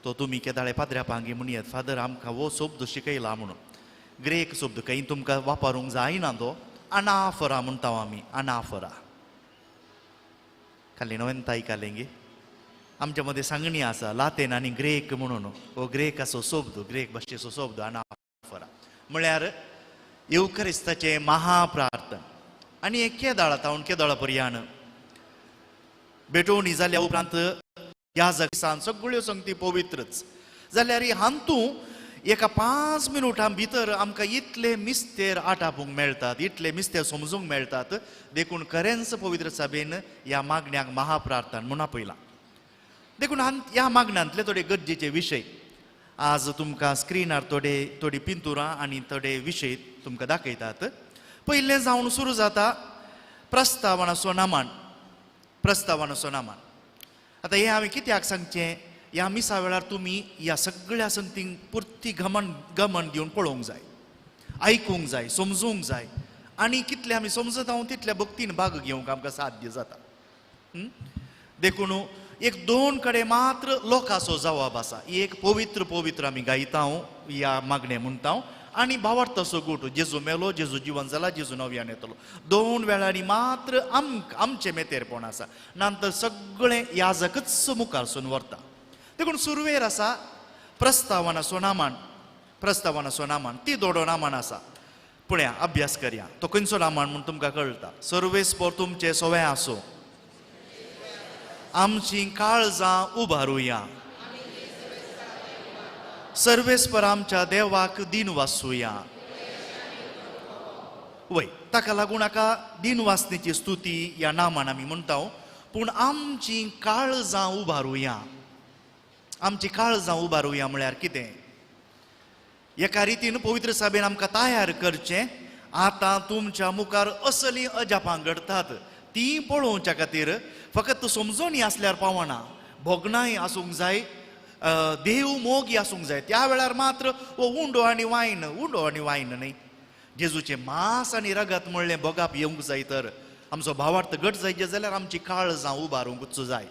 तो तुमी केदाळे पाद्र्या पांगी म्हणयत, फादर आमकां हो शब्द शिकयला म्हणून. ग्रेक शब्द खंय तुमकां वापरूंक जायना तो अनाफरा म्हणटा आमी, अनाफरा. खाली नवेंता आयकलें आमच्या मदें सांगणी आसा लातेन आनी ग्रेक म्हणून. हो ग्रेकाचो शब्द, ग्रेक भाशेचो शब्द अनाफरा म्हळ्यार येवक्रिस्ताचें महाप्रार्थन. आनी हें केदाळा तावन केदाळा पर्यान भेटवणी जाल्या उपरांत ह्या दिसान सगळ्यो संगती पवित्रच जाल्यार हांतू एका 5 मिनुटां भितर आमकां इतले मिस्तेर आटापूंक मेळटात, इतले मिस्तेर समजूंक मेळटात. देखून खरेंच पवित्र सभेन ह्या मागण्याक महाप्रार्थन म्हूण आपयलां. देखून ह्या मागण्यांतले थोडे गरजेचे विशय आज तुमकां स्क्रिनार थोडे थोडी पिंतुरां आनी थोडे विशय तुमकां दाखयतात. पयलें जावन सुरू जाता प्रस्तावनाचो नामान, प्रस्तावनाचो नामान. आतां हें हांवें कित्याक सांगचें, ह्या मिसा वेळार तुमी ह्या सगळ्या संगतींक पुर्ती गमन गमन दिवन पळोवंक जाय, आयकूंक जाय, समजूंक जाय. आनी कितले आमी समजता हांव तितल्या भक्तीन भाग घेवंक आमकां साध्य जाता. देखून एक 2 कडेन मात्र लोकांचो जवाब आसा. एक पवित्र पवित्र आमी गायता ह्या मागणें म्हणटा आनी भावार्थाचो गूट, जेजू मेलो, जेजू जिवन जाला, जेजू नव्यान येतलो. 2 वेळांनी मात्र आमचें मेतेरपण आसा, नंतर सगळें याजकच मुखारसून व्हरता. देखून सुरवेर आसा प्रस्तावनाचो नामान, प्रस्तावनाचो नामान ती दोडो नामान आसा. पळया अभ्यास करया तो खंयचो नामान म्हूण तुमकां कळटा. सर्वेस्पर तुमचें सवें आसूं, आमची काळजां उबारुया, सर्वेस्पर आमच्या देवाक दिन वाचुया. वय ताका लागून हाका दिन वाचण्याची स्तुती ह्या नामान आमी म्हणटा. पूण आमची काळजां उबारुया, आमची काळजां उबारुया म्हळ्यार कितें? एका रितीन पवित्र सभेन आमकां तयार करचें. आतां तुमच्या मुखार असलीं अजापां घडटात तीं पळोवच्या खातीर फकत समजोनी आसल्यार पावना, भोगणाय आसूंक जाय, देव मोगी आसूंक जाय. त्या वेळार मात्र हो उंडो आनी वायन, उंडो आनी वायन न्हय, जेजूचें मांस आनी रगत म्हणलें भोगाप येवंक जाय. तर आमचो भावार्थ घट जायचे जाल्यार आमची काळजां उबारूंकच जाय.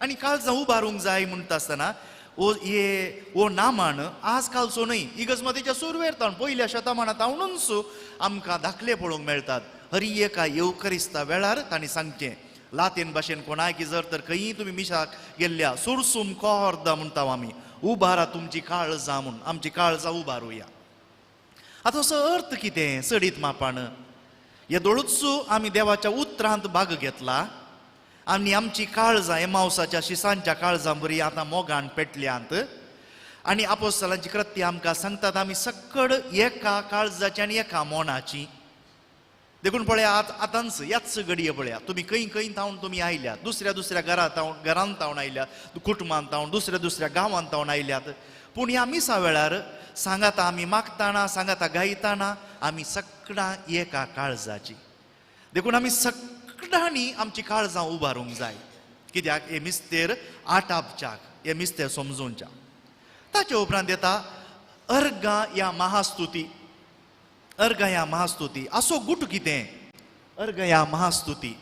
आनी काळजां उबारूंक जाय म्हणटा आसतना ओ हे ओ नामान आज कालचो न्हय, इगर्जमतीच्या सुरवेर तावन पयल्या शतमानात तावनूच आमकां दाखले पळोवंक मेळटात. हरी एका येवकरिस्ता वेळार तांणी सांगचें लातीन भाशेन कोणायकी जर तर खंयी तुमी मिशाक गेल्ल्या सुरसूम कोर्दा म्हणटा आमी, उबारा तुमची काळजां म्हूण, आमची काळजां उबारुया. आतां असो अर्थ कितें चडीत मापान येदोळूच आमी देवाच्या उतरांत भाग घेतला आनी आमची काळजां एमावसाच्या शिसांच्या काळजां बरी आतां मोगान पेटल्यांत. आनी आपोस्तलांची कृत्य आमकां सांगतात आमी सकड एका काळजाची आनी एका मोनाची. देखून पळया आतांच ह्याच घडये पळया तुमी खंय खंय तावन तुमी आयल्यात, दुसऱ्या दुसऱ्या घरा तावन घरांत तावन आयल्यात, कुटुंबांत तावन दुसऱ्या दुसऱ्या गांवांत तावन आयल्यात. पूण ह्या मिसा वेळार सांगाता आमी मागताना, सांगाता गायताना आमी सगळां एका काळजाची. देखून आमी सगळ्यांनी आमची काळजां उबारूंक जाय. कित्याक हे मिस्तेर आटापच्याक, हे मिस्तेर समजूनच्याक. ताचे उपरांत येता अर्गां ह्या महास्तुती, अर्गां ह्या महास्तुती. असो गुट कितें अर्गां ह्या महास्तुती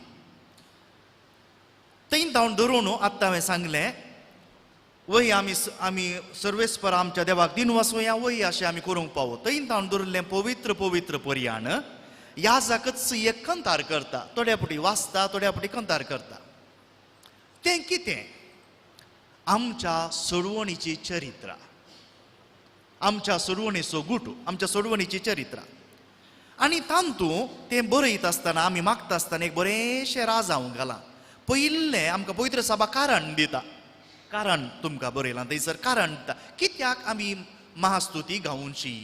थंय तावन धरून आत्तां हांवें सांगलें वय आमी आमी सर्वेस्पर आमच्या देवाक दिन वाचुया वय अशें आमी करूंक पावो. थंय तावन धरिल्लें पवित्र पवित्र पर्यान याजकच एक कंतार करता, थोड्या फावटी वाचता, थोड्या फावटी कंतार करता. तें कितें आमच्या सोडवणीची चरित्रा, आमच्या सोडवणीचो गुटू, आमच्या सोडवणीची चरित्रा. आनी तातूंत तें बरयता आसतना आमी मागता आसतना एक बरेंशें राजांव घालां. पयिल्लें आमकां पवित्र सभा कारण दिता, कारण तुमकां बरयलां थंयसर कारण दिता कित्याक आमी महास्तुती गावची.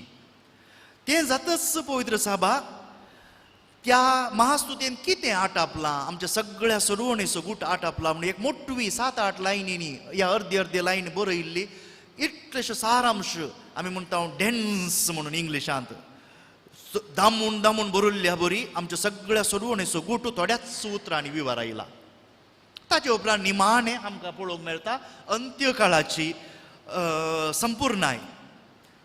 तें जातच पवित्र सभा त्या महास्तुतीन कितें आटापलां, आमच्या सगळ्या सोडवणीचो गूट आटापला म्हणून एक मोटवी 7-8 लायनींनी ह्या अर्दी अर्दी लायन बरयल्ली इतलेशे सारांश आमी म्हणटा डेन्स म्हणून इंग्लिशांत दामून दामून बरयल्ल्या बरी आमच्या सगळ्या सोडवणीचो गूट थोड्याच उतरांनी विवरायला. ताचे उपरांत निमाणें आमकां पळोवंक मेळटा अंत्यकाळाची संपूर्णाय.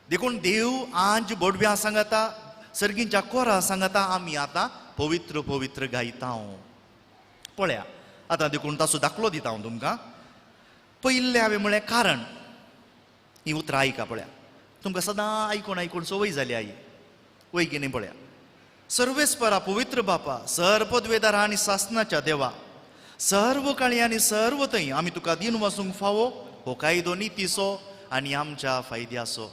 देखून देव आज बोडव्यां सांगता, सर्गींच्या कोरा सांगता आमी आतां पवित्र पवित्र गायता. पळया आतां देखून ताचो दाखलो दिता हांव तुमकां. पयिल्लें हांवें म्हळें कारण, ही उतरां आयका पळया, तुमकां सदां आयकून आयकून संवय जाली आई, वय की न्ही पळया. सर्वेस्परा पवित्र बापा, सर्व पदवेदारा आनी सासनाच्या देवा, सर्व काळी आनी सर्व थंय आमी तुका दिन वासूंक फावो हो कायदो नितीचो आनी आमच्या फायद्याचो.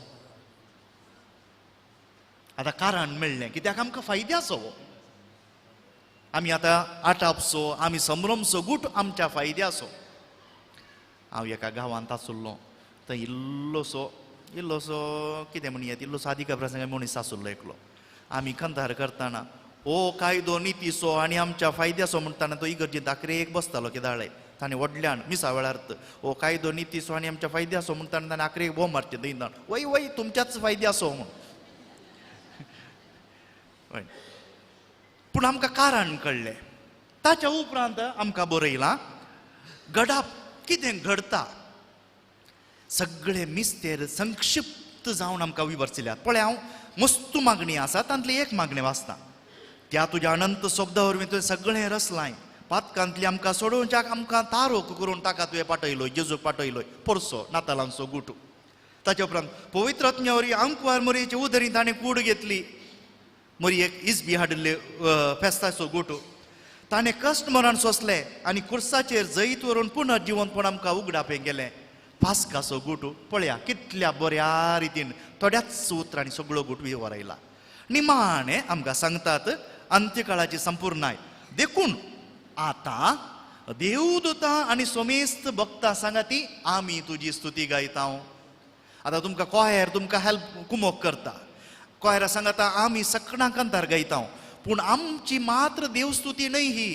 आतां कारण मेळ्ळें कित्याक आमकां फायद्याचो हो. आमी आतां आटापचो, आमी संभ्रमचो गूट आमच्या फायद्याचो. हांव एका गांवांत आसुल्लो, थंय इल्लोसो इल्लोसो कितें म्हणयेत, इल्लोसो आदिका प्रसंग मनीस आसुल्लो एकलो. आमी कंतार करतना हो कायदो नितीचो आनी आमच्या फायद्याचो म्हणटाना तो इगर्जेंत आखरेक बसतालो केदाळे. ताणें व्हडल्यान मिसा वेळार हो कायदो नितीचो आनी आमच्या फायद्याचो म्हणटाना ताणें आखरेक बोम मारचें थंय, वय वय तुमच्याच फायद्याचो म्हूण. हय, पूण आमकां कारण कळ्ळें. ताच्या उपरांत आमकां बरयलां घडप कितें घडता, सगळे मिस्तेर संक्षिप्त जावन आमकां विवर्सिल्यात. पळय हांव मस्तू मागणी आसा तांतली एक मागणी वाचता. त्या तुज्या अनंत शब्दा वरवीं तुवें सगळें रचलांय, पातकांतली आमकां सोडोवच्याक आमकां तारोक करून ताका तुवें पाटयलोय, जेजूक पाटयलोय, परसो नातालांचो गुटू. ताच्या उपरांत पवित्र आत्म्या वरवीं आंकवार मोरयेचे उदरी ताणें कूड घेतली, मोरी एक इजबी हाडिल्ले फेस्ताचो गुटू. ताणें कश्ट मरण सोंसलें आनी कुर्साचेर जैत व्हरून पुनर्जिवंतपण आमकां उगडापें गेलें, पास्काचो गुटू. पळया कितल्या बऱ्या रितीन थोड्याच उतरांनी सगळो गुट विवरायला. निमाणें आमकां सांगतात अंत्यकाळाची संपूर्णाय. देखून आतां देवदूतां आनी सोमेस्त भक्तां सांगाती आमी तुजी स्तुती गायता. आतां तुमकां कोयर तुमकां हेल्प कुमोक करता, कोयरा सांगाता आमी सकणां कांतार गायता, पूण आमची मात्र देवस्तुती न्हय ही,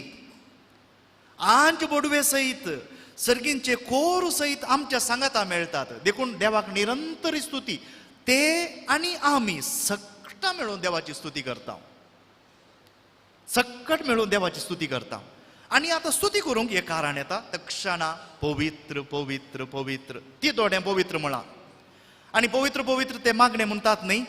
आंज बोडवे सयत सर्गींचे कोर सयत आमच्या सांगाता मेळटात. देखून देवाक निरंतर स्तुती, ते आनी आमी सकटां मेळून देवाची स्तुती करता, सकट मेळून देवाची स्तुती करता. आनी आतां स्तुती करूंक एक कारण येता, तक्षणा पवित्र पवित्र पवित्र, ती थोडें पवित्र म्हळां आनी पवित्र पवित्र ते मागणें म्हणटात न्ही.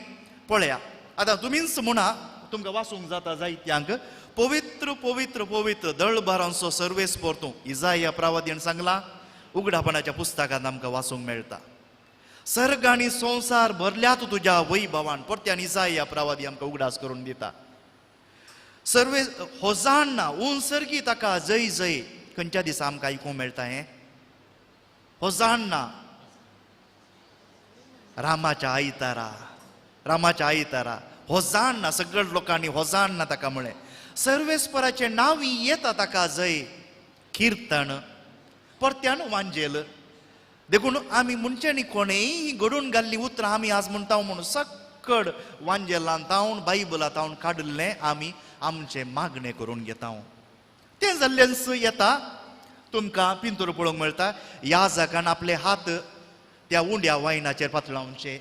पळया आतां तुमीच म्हणा, तुमकां वाचूंक जाता जायत्यांक, पवित्र पवित्र पवित्र दळभारांचो सर्वेस्पर तूं, इजाया प्रावादीन सांगलां, उगडापणाच्या पुस्तकांत आमकां वाचूंक मेळटा. सर्ग आनी संवसार भरल्यात तुज्या वैभवान, परत्यान इजाया प्रावादी आमकां उगडास करून दिता. सर्वे होजान्ना उन सर्गी ताका जय जय, खंयच्या दिसा आमकां आयकूंक मेळटा हें होजान्ना? रामाच्या आयतारा, रामाच्या आयतारा होजान्ना, सगळ्या लोकांनी होजान्ना ताका म्हळें. सर्वेस्पराचें नांव येता ताका जय, किर्तन परत्यान वांजेल. देखून आमी म्हणच्यांनी कोणेय घडून घाल्लीं उतरां आमी आज म्हणटा म्हणून सक्कड वांजेलान तावन बायबलां तावन काडिल्लें आमी आमचें मागणें करून घेता. तें जाल्ल्यान येता तुमकां पिंतूर पळोवंक मेळटा, याजकान आपले हात त्या उंड्या वायनाचेर पातळावचे,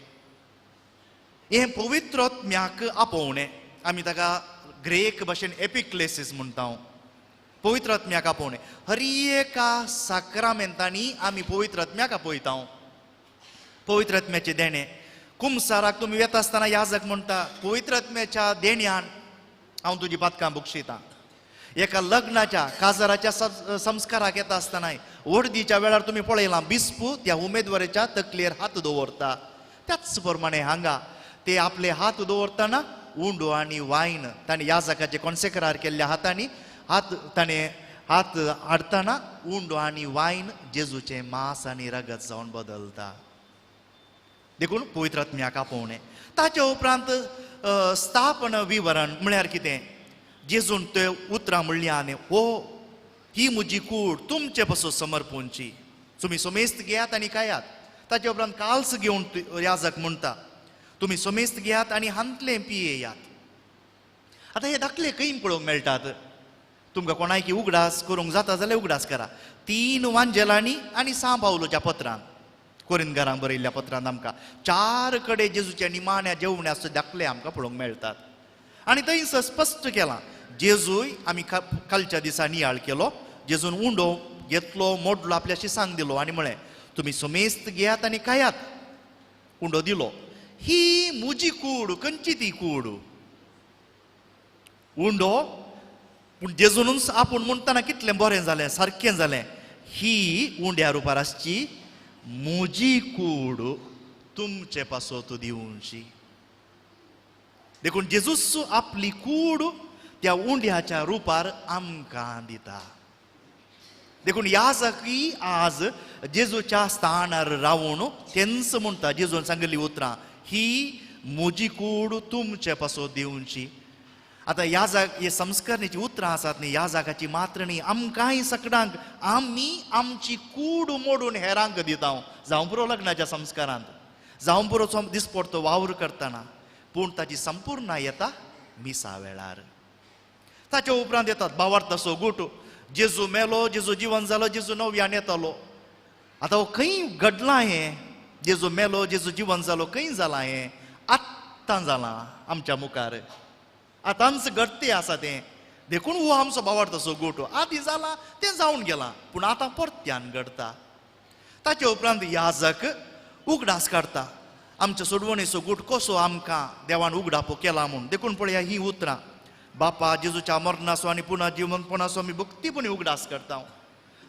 हें पवित्र आत्म्याक आपोवणें, आमी ताका ग्रेक भाशेन एपिक्लेसीस म्हणटा, पवित्र आत्म्याक आपोवणें. हर एका साक्रामेंतांनी आमी पवित्र आत्म्याक आपयता, पवित्र आत्म्याचें देणें. कुमसाराक तुमी वेता आसतना याजक म्हणटा, पवित्र आत्म्याच्या देण्यान हांव तुजी पातकां बक्षितां. एका लग्नाच्या काजाराच्या संस्काराक येता आसतनाय वडदीच्या वेळार तुमी पळयलां बिस्पू त्या उमेदवाराच्या तकलेर हात दवरता. त्याच प्रमाणे हांगा ते आपले हात दवरतना उंडो आनी वायन ताणें याजकाचे कॉन्सेक्रार केल्ल्या हातांनी हात ताणें हात हाडटना उंडो आनी वायन जेजूचें मांस आनी रगत जावन बदलता. देखून पवित्र आत्म्याक आपोवणें. ताच्या उपरांत स्थापन विवरण म्हळ्यार कितें, जेजून ते उतरां म्हणलीं आनी हो ही म्हजी कूड तुमचे पासून समर्पूंची, तुमी सोमेस्त घेयात आनी खायात. ताच्या उपरांत काल्स घेवन याजक म्हणटा, तुमी सोमेस्त घेयात आनी हांतलें पियेयात. आतां हे दाखले खंय पळोवंक मेळटात? तुमकां कोणायकी उगडास करूंक जाता जाल्यार उगडास करा, 3 वांजेलांनी आनी सां पावलोच्या पत्रान, कोरिंदगारांक बरयल्ल्या पत्रान आमकां 4 कडेन जेजूच्या निमाण्या जेवण्याचो दाखले आमकां पळोवंक मेळटात. आनी थंय स्पश्ट केलां, जेजूय आमी कालच्या दिसा नियाळ केलो, जेजून उंडो घेतलो, मोडलो, आपल्याशी सांग दिलो आनी म्हळें तुमी सोमेस्त घेयात आनी खायात. उंडो दिलो, ही म्हजी कूड. खंयची ती कूड? उंडो. पूण जेजूनच आपूण म्हणटना कितलें बरें जालें, सारकें जालें, ही उंड्या रुपार आसची म्हजी कूड तुमचे पासत दिवची. देखून जेजूस आपली कूड त्या उंड्याच्या रुपार आमकां दिता. देखून याजकी आज जेजूच्या स्थानार रावून तेंच म्हणटा, जेजून सांगिल्ली उतरां ही म्हजी कूड तुमचे पासत दिवची. आतां याजक हे संस्करणेची उतरां आसात न्ही, याजकाची मात्र न्ही, आमकांय सगळ्यांक आमी आमची कूड मोडून हेरांक दिता. जावं पुरो लग्नाच्या संस्कारांत, जावं पुरो दिसपडतो वावर करतना, पूण ताची संपूर्ण येता मिसा वेळार. ताच्या उपरांत येतात भावार्थाचो गुट. जेजू मेलो, जेजू जिवन जालो, जेजू नव्यान येतालो. आतां हो खंय घडलां हें? जेजू मेलो, जेजू जिवन जालो, खंय जालां हें? आत्तां जालां आमच्या मुखार, आतांच घडते आसा तें. देखून हो आमचो भावार्थाचो गुट आदीं जालां तें जावन गेलां, पूण आतां परत्यान घडता. ताचे उपरांत याजक उगडास काडटा आमच्या सोडवणेचो गुट कसो आमकां देवान उगडापो केला म्हूण. देखून पळया ही उतरां, बापा जेजूच्या मरणाचो आनी पुनः जिवनपणाचो आमी भक्तीपणी उगडास करता.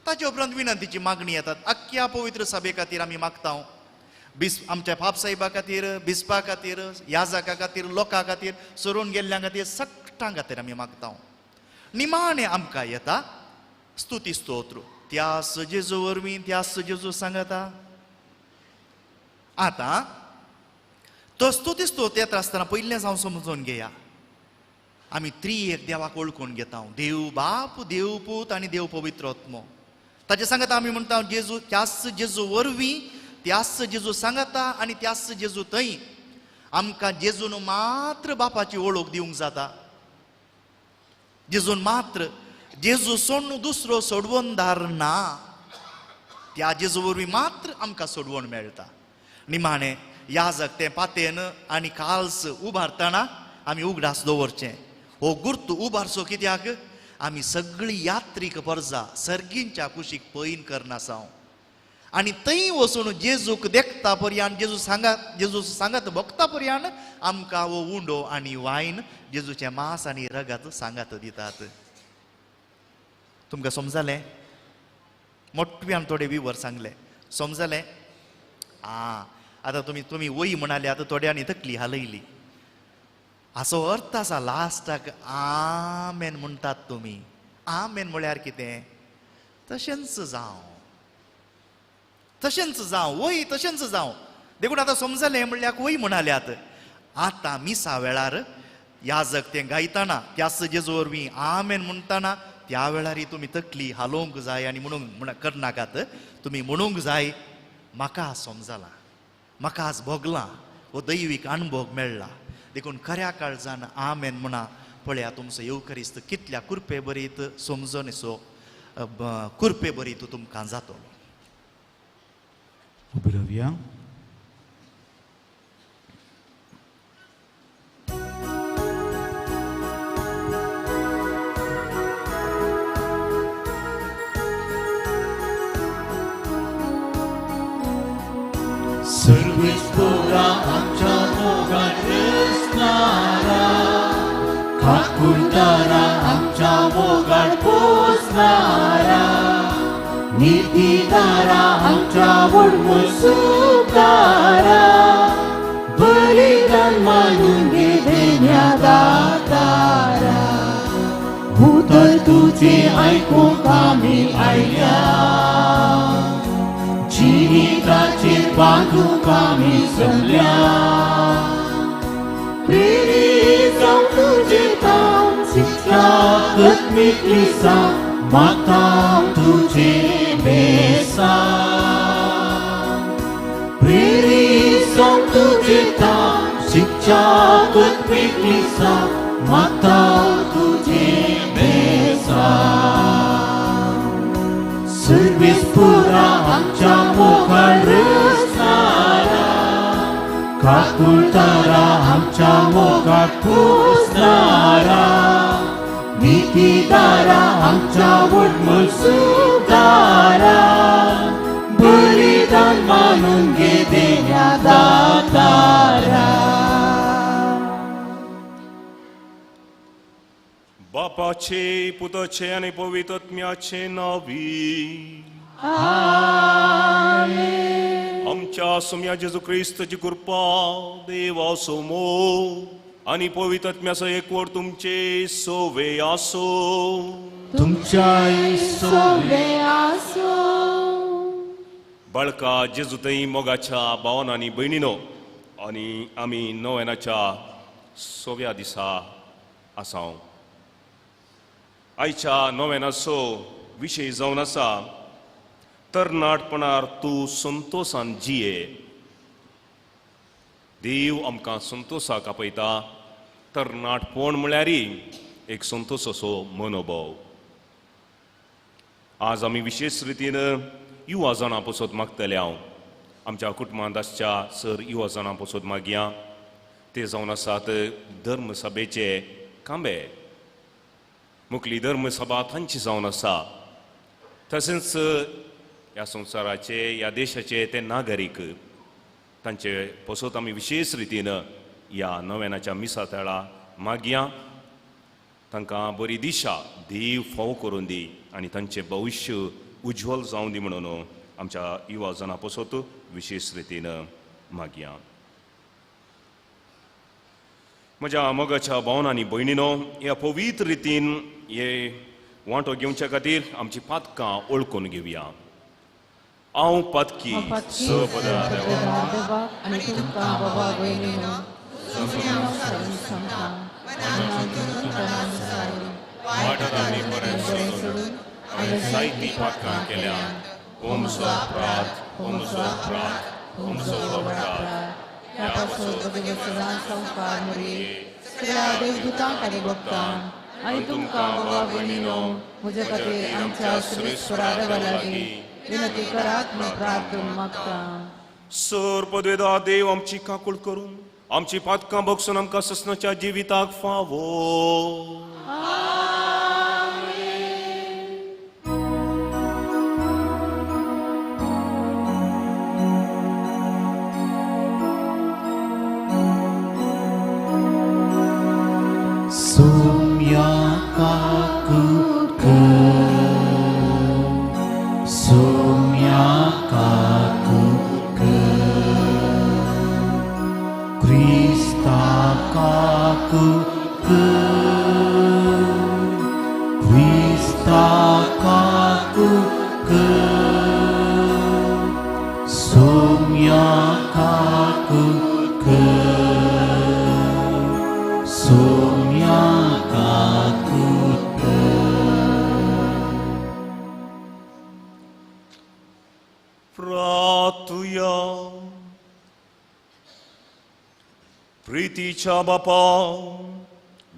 ताचे उपरांत विनंतीची मागणी येतात. अख्ख्या पवित्र सभे खातीर आमी मागता, आमच्या पापसाहेबा खातीर, बिस्पा खातीर, याजका खातीर, लोकां खातीर, सरून गेल्ल्या खातीर, सगळ्यां खातीर आमी मागता. निमाणें आमकां येता स्तुती स्तोत्र, त्यास जेजू वरवीं, त्यास जेजू सांगता. आतां तो स्तुती स्तोत्र येता आसतना पयलें जावन समजून घेया, आमी त्रिएक देवाक वळखून घेता, देव बाप, देव पूत आनी देव पवित्र आत्मो. ताचे सांगता आमी म्हणटा जेजू त्यास जेजू वरवीं, त्यास जेजू सांगता आनी त्यास जेजू थंय. आमकां जेजून मात्र बापाची वळख दिवंक जाता, जेजून मात्र. जेजू सोडून दुसरो सोडवणदार ना, त्या जेजू वरवीं मात्र आमकां सोडवण मेळटा. निमाणें याजक तें पातेन आनी काल्स उबारतना आमी उगडास दवरचें, हो गुर्त उबारचो कित्याक आमी सगळी यात्रीक परजा सर्गींच्या कुशीक पयन करनासांव आनी थंय वचून जेजूक देखता पर्यान, जेजू सांगात, जेजू सांगात भोगता पर्यान आमकां हो उंडो आनी वायन, जेजूचें मांस आनी रगत सांगात दितात. तुमकां समजलें? मोटव्यान थोडे विवर सांगले, समजलें? आं, आतां तुमी तुमी वय म्हणाले, आतां थोड्यांनी तकली हालयली. हाचो अर्थ आसा लास्टाक आमेन म्हणटात तुमी. आमेन म्हळ्यार कितें? तशेंच जावं, तशेंच जावं, वय तशेंच जावं. देखून आतां समजलें म्हणल्यार वय म्हणाल्यात. आतां मिसा वेळार याजक तें गायतना त्यास जेजू वरवीं आमेन म्हणटना त्या वेळारय तुमी तकली हालोवंक जाय आनी म्हणूंक म्हण करनाकात, तुमी म्हणूंक जाय म्हाका समजलां, म्हाका आज भोगलां, हो दैवीक अणभोग मेळ्ळा. देखून खऱ्या काळजान आमेन म्हणा. पळया तुमचो येवकरिस्त कितल्या कुरपे बरीत समजणेचो कुरपे बरीत तुमकां जातलो. उबी रावया. सर्वीस पुरा आमच्या मोगान रचणारा, खाकुलदारा आमच्या मोगान पोसणारा, नितीदारा आमच्या वडमुसुदारा, बलिदान मानून घेदेन्या दातारा, उतर तुझे आयकूंक आमी आयल्या, जिविताचेर बांदूंक आमी जमल्या, प्रेरीत जावं तुजें काम, शिक्षा आत्मीक लिसां, मागता तुजें बेसां. प्रेरीत जावं तुजें काम, शिक्षा आत्मीक लिसां, मागता तुजें बेसां. सर्वीस पुरा आमच्या मोगान रचणारा, काकुळतारा आमच्या मोगान पोसणारा, नितीदारा आमच्या वडमुसुदारा, बलिदान मानून घेदेन्या दातारा. बापाचे, पुताचे आनी पवित्र आत्म्याचे नांवी. आमेन. आमच्या सोम्या जेजू क्रिस्ताची कृपा, देवाचो मोग आनी पवित्र आत्म्याचो एकवट तुमचे सोवे आसो. तुमच्याय सोवे आसो. बाळका जेजू थंय मोगाच्या भावान आनी भयणीनो, आनी आमी नोवेनाच्या सोव्या दिसा आसा. आयच्या नोवेनाचो विशय जावन आसा तरणाटपणार तूं संतोसान जिये. देव आमकां संतोसाक आपयता. तरणाटपण म्हळ्यार एक संतोसाचो मनोभाव. आज आमी विशेश रितीन युवा जाणां पसत मागतले. हांव आमच्या कुटुंबांत आसच्या सर युवा जाणां पसत मागया. ते जावन आसात धर्मसभेचे कांबे. मुखली धर्मसभा तांची जावन आसा. तशेंच ह्या संवसाराचे ह्या देशाचे ते नागरीक, तांचे पसत आमी विशेश रितीन ह्या नव्यानाच्या मिसा तळा मागया. तांकां बरी दिशा देव फाव करून दी आनी तांचें भविश्य उज्ज्वल जावं दी म्हणून आमच्या युवा जाणां पसत विशेश रितीन मागया. म्हज्या मोगाच्या भावना आनी भयणीनो, ह्या पवित्र रितीन हे वांटो घेवच्या खातीर आमची पातकां वळखून घेवया. हांव पातकी देवाक आनी तुमकां बाबा भयणीनो सोडून हांवें जायतीं पातकां केल्या. ओमचो अपराध, ओमचो अपराध, ओमचो अपराध. ह्या पासून संवसार मुरी सगळ्या देवदूतांक आनी भक्तांक आनी तुमकां बाबा भयणीनो म्हजे खातीर आमच्या श्रेश्वरा देवा लागीं विनंती करात म्हूण प्रार्थना मागता. सर पदवेदा देव आमची काकूळ करून आमची पातकां बगसून आमकां ससनाच्या जिविताक फावो. सोम्या काकूक, सोम्या काकूक, क्रिस्ता काकूक, क्रिस्ता काकूक, सोम्या काकूक, सोम्या काकूक. प्रार्थुया. प्रितीच्या बापा,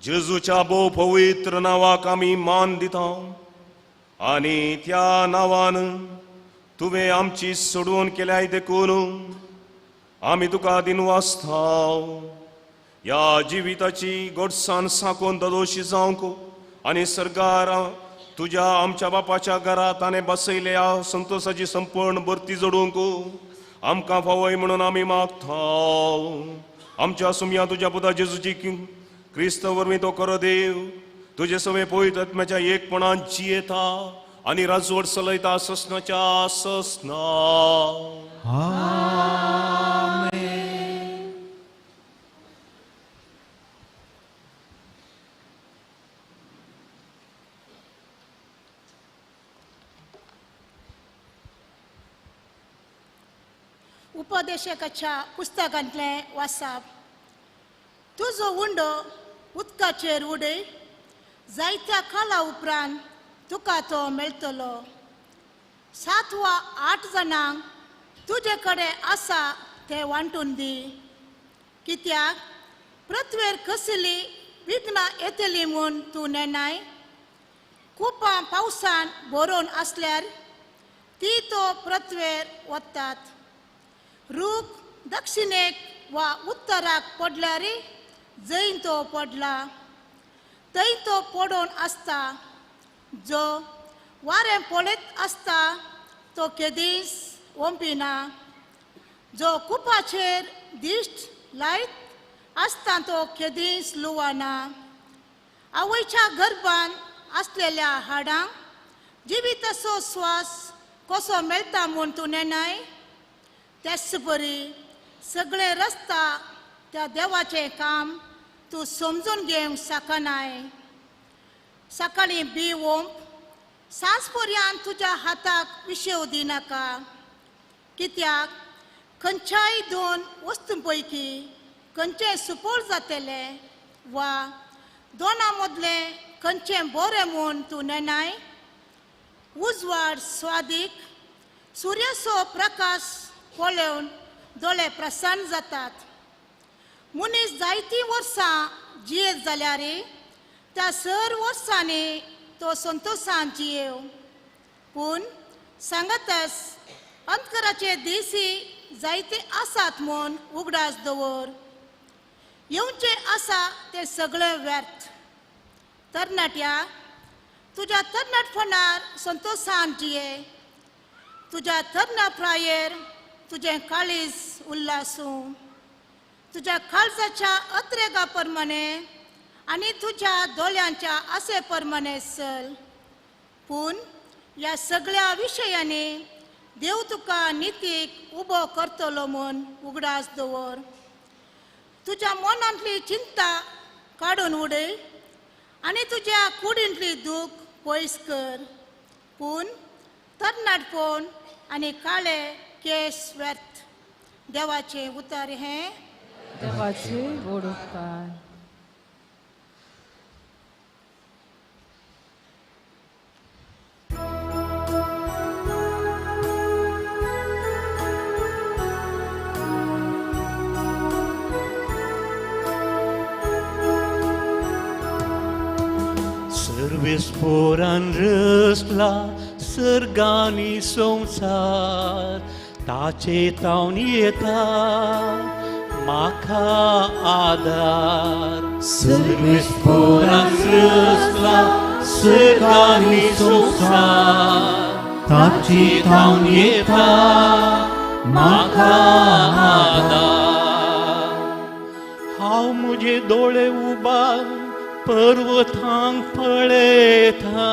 जेजूच्या भोव पवित्र नांवाक आमी मान दिता आनी त्या नांवान तुवें आमची सोडवण केल्याय देखून आमी तुका दिनवासता. ह्या जिविताची गोडसाण साकून ददोशी जावंक आनी सरकार तुज्या आमच्या बापाच्या घरा ताणें बसयल्या संतोसाची संपूर्ण भरती जोडूंक आमकां फावय म्हणून आमी मागता. आमच्या सुमया तुज्या पुता जेजूची क्रिस्त वरवीं तो खरो देव तुजे सवे पवित्र आत्म्याच्या एकपणान जियेता आनी राजवट चलयता ससनाच्या ससना. आमेन. उपदेशकाच्या पुस्तकांतलें वाचप. तुजो उंडो उदकाचेर उडय, जायत्या काळा उपरांत तुका तो मेळटलो. 7 वा 8 जाणांक तुजे कडेन आसा ते वांटून दी. कित्याक पृथ्वेर कसली विघ्नां येतली म्हूण तूं नेणाय. कुपां पावसान भरून आसल्यार ती तो पृथ्वेर वतात. रूख दक्षिणेक वा उत्तराक पडल्यार जंय तो पडला थंय तो पडून आसता. जो वारें पळयत आसता तो केदींच ओंपिना. जो कुपाचेर दिश्ट लायत आसता तो केदींच लुवाना. आवयच्या गर्भान आसलेल्या हाडांक जिविताचो स्वास कसो मेळटा म्हूण तूं नेणाय? त्याच बरी सगळे रस्ता त्या देवाचें काम तूं समजून घेवंक शकनाय. सकाळीं बी ओंप सांज पर्यंत तुज्या हाताक विशेव दिनाका, कित्याक खंयच्याय दोन वस्तूं पैकी खंयचें सुपोल जातलें वा दोना मदलें खंयचें बरें म्हूण तूं नेणाय? उजवाड स्वादीक सुर्याचो प्रकाश पळोवन दोळे प्रसन्न जातात. मनीस जायतीं वर्सां जियेत जाल्यार त्या सर वर्सांनी तो संतोशान जियेव, पूण सांगतच अंतकराचे दीसय जायते आसात म्हूण उगडास दवर. येवचें आसा तें सगळें व्यर्थ. तरणाट्या, तुज्या तरणाटपणार संतोशान जिये, तुज्या तरणा प्रायेर तुजें काळीज उल्लासूं. तुज्या काळजाच्या अत्रेगा प्रमाणे आनी तुज्या दोळ्यांच्या आसे प्रमाणे चल. पूण ह्या सगळ्या विशयांनी देव तुका नितीक उबो करतलो म्हूण उगडास दवर. तुज्या मनांतली चिंता काडून उडय आनी तुज्या कुडींतली दूख पयस कर. पूण तरणाटपण आनी काळे केस व्यर्थ. देवाचें उतर हें. देवाचे व्हड उपकार. सर्वेस्पोरान रसला सर्गानी संवसार, ताचे तावन येता म्हाका आदार. सर्वेस्पोरान रसला सर्गानी संवसार, ताचे तावन येता म्हाका आदार. हांव म्हजे दोळे उबार पर्वतांक पळयता,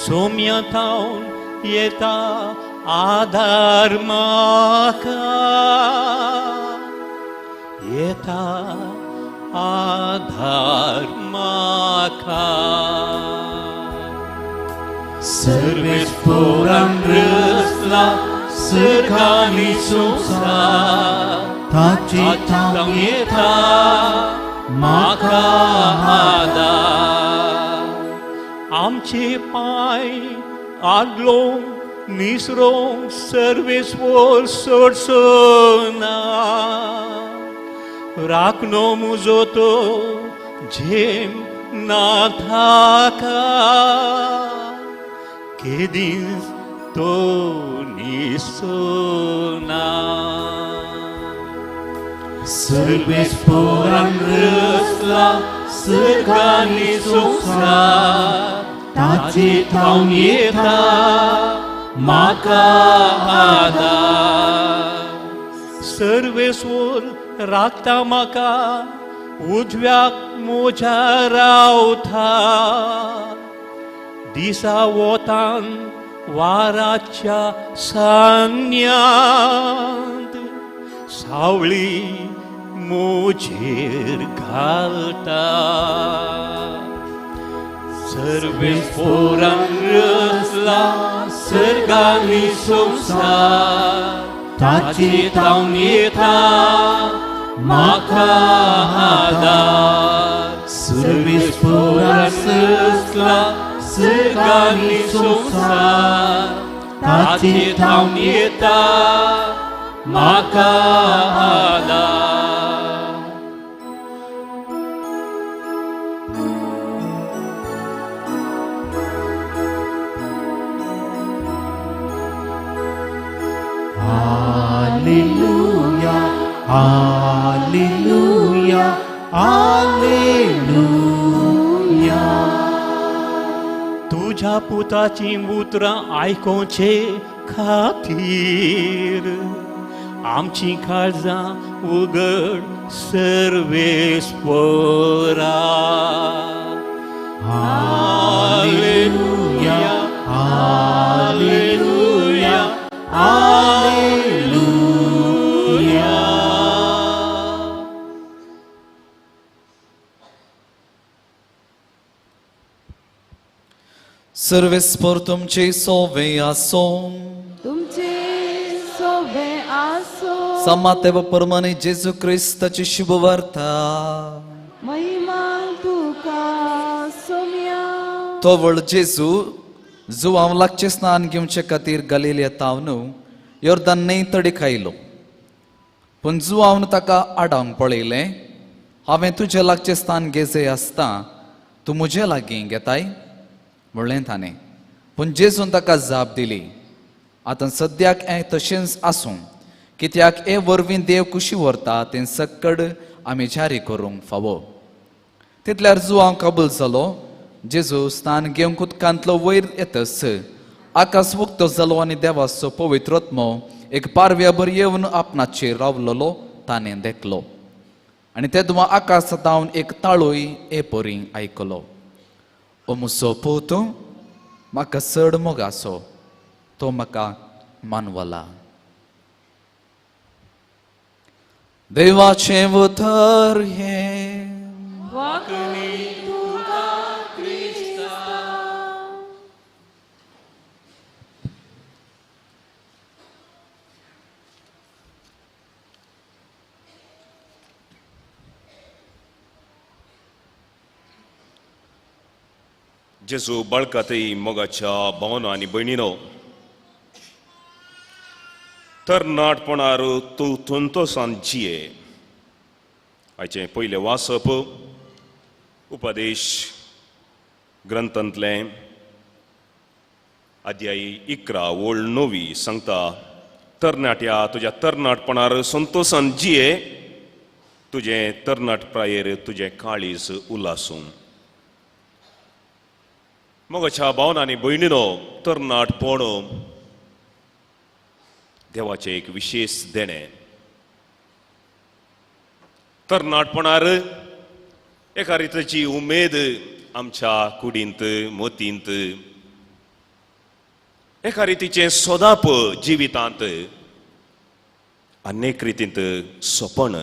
सोम्या तावन येता आदार म्हाका, येता आदार म्हाका. सर्वेस्पोरान रचला सर्गानी संवसार, ताचे तावन येता म्हाका आदार. आमचे पांय आदलो निसरोंक सर्वेस्पोर सोडसोना, राखणो म्हजो तो झेम ना थाका, केदींच तो निसोना. सर्वेस्पोरान रचला सर्गानी संवसार, ताचे तावन येता म्हाका आदार. सर्वेस्पोर राखता म्हाका उजव्याक म्हज्या रावता, दिसा वोतान वाराच्या सांन्यांत सावळी म्हजेर घालता. सर्वेस्पोरान रचला सर्गानी संवसार, ताचे तावन येता म्हाका आदार. सर्वेस्पोरान रचला सर्गानी संवसार, ताचे तावन येता म्हाका आदार. Alleluia, Alleluia, Alleluia. तुझ्या पुताची उतरां आयकोवचे खातीर आमची काळजां उगड सर्वेस्पोरा. Alleluia, Hallelujah, hallelujah. सर्वेस्पर तुमचे सोवे आसो, तुमचे सोवे आसो. समातेव परमाने जेजू क्रिस्ताची शुभवार्ता. महिमा तुका सोम्या. तोवळ जेजू जुवांव लागचे स्नान घेवचे खातीर गलिलिया तावन योर्दान न्हंय तडीक आयलो. पूण जुवांवन ताका आडावंक पळयलें, हांवें तुजे लागचें स्थान घेजे आसता तूं म्हजे लागीं घेताय म्हणलें ताणें. पूण जेजून ताका जाप दिली, आतां सद्याक हें तशेंच आसूं, कित्याक हे वरवीं देव कुशी व्हरता तें सक्कड आमी जारी करूंक फावो. तितल्यार जुवांव कबूल जालो. जेजू स्नान घेवंक उदकांतलो वयर येतच आकाश उक्तो जालो आनी देवाचो पवित्र आत्मो एक पारव्याभर येवन आपणाचेर रावलेलो ताणें देखलो. आनी तेदवा आकाशांत एक ताळूय हे परी आयकलो, ओ म्हजो पूत म्हाका चड मोग आसो, तो म्हाका मानवला. देवाचें उतर हें. जेजू बाळकातय मोगाच्या भावना आनी भयणीनो, तरणाटपणार तूं संतोसान जिये. आयचें पयलें वाचप उपदेश ग्रंथांतलें अध्याय 11 ओळ 9 सांगता, तरणाट्या तुज्या तरणाटपणार संतोसान जिये, तुजें तरणाट प्रायेर तुजें काळीज उलासूं. मोगाच्या भावना आनी भयणीनो, तरणाटपण देवाचें एक विशेश देणें. तरणाटपणार एका रितीची उमेद आमच्या कुडींत मतींत, एका रितीचें सोदाप जिवितांत, अनेक रितींत सपन.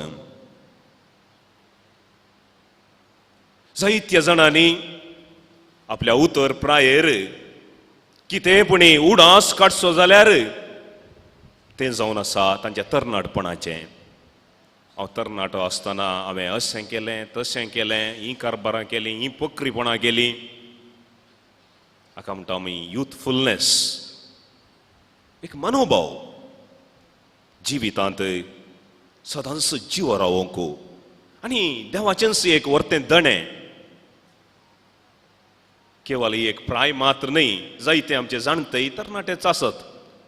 जायत्या जाणांनी आपल्या उतर प्रायेर कितें पुणी उडास काडचो जाल्यार तें जावन आसा तांच्या तरणाटपणाचें. हांव तरणाटो आसतना हांवें अशें केलें तशें केलें, हीं कारबारां केलीं, हीं पोकरीपणां केलीं. हाका म्हणटा आमी युथफुलनेस, एक मनोभाव जिवितांत सदांच जिवो रावोंक आनी देवाचेंच एक वर्तें दणें. केवल ही एक प्राय मात्र न्हय, जायते आमचे जाणटे तरणाटेच आसत.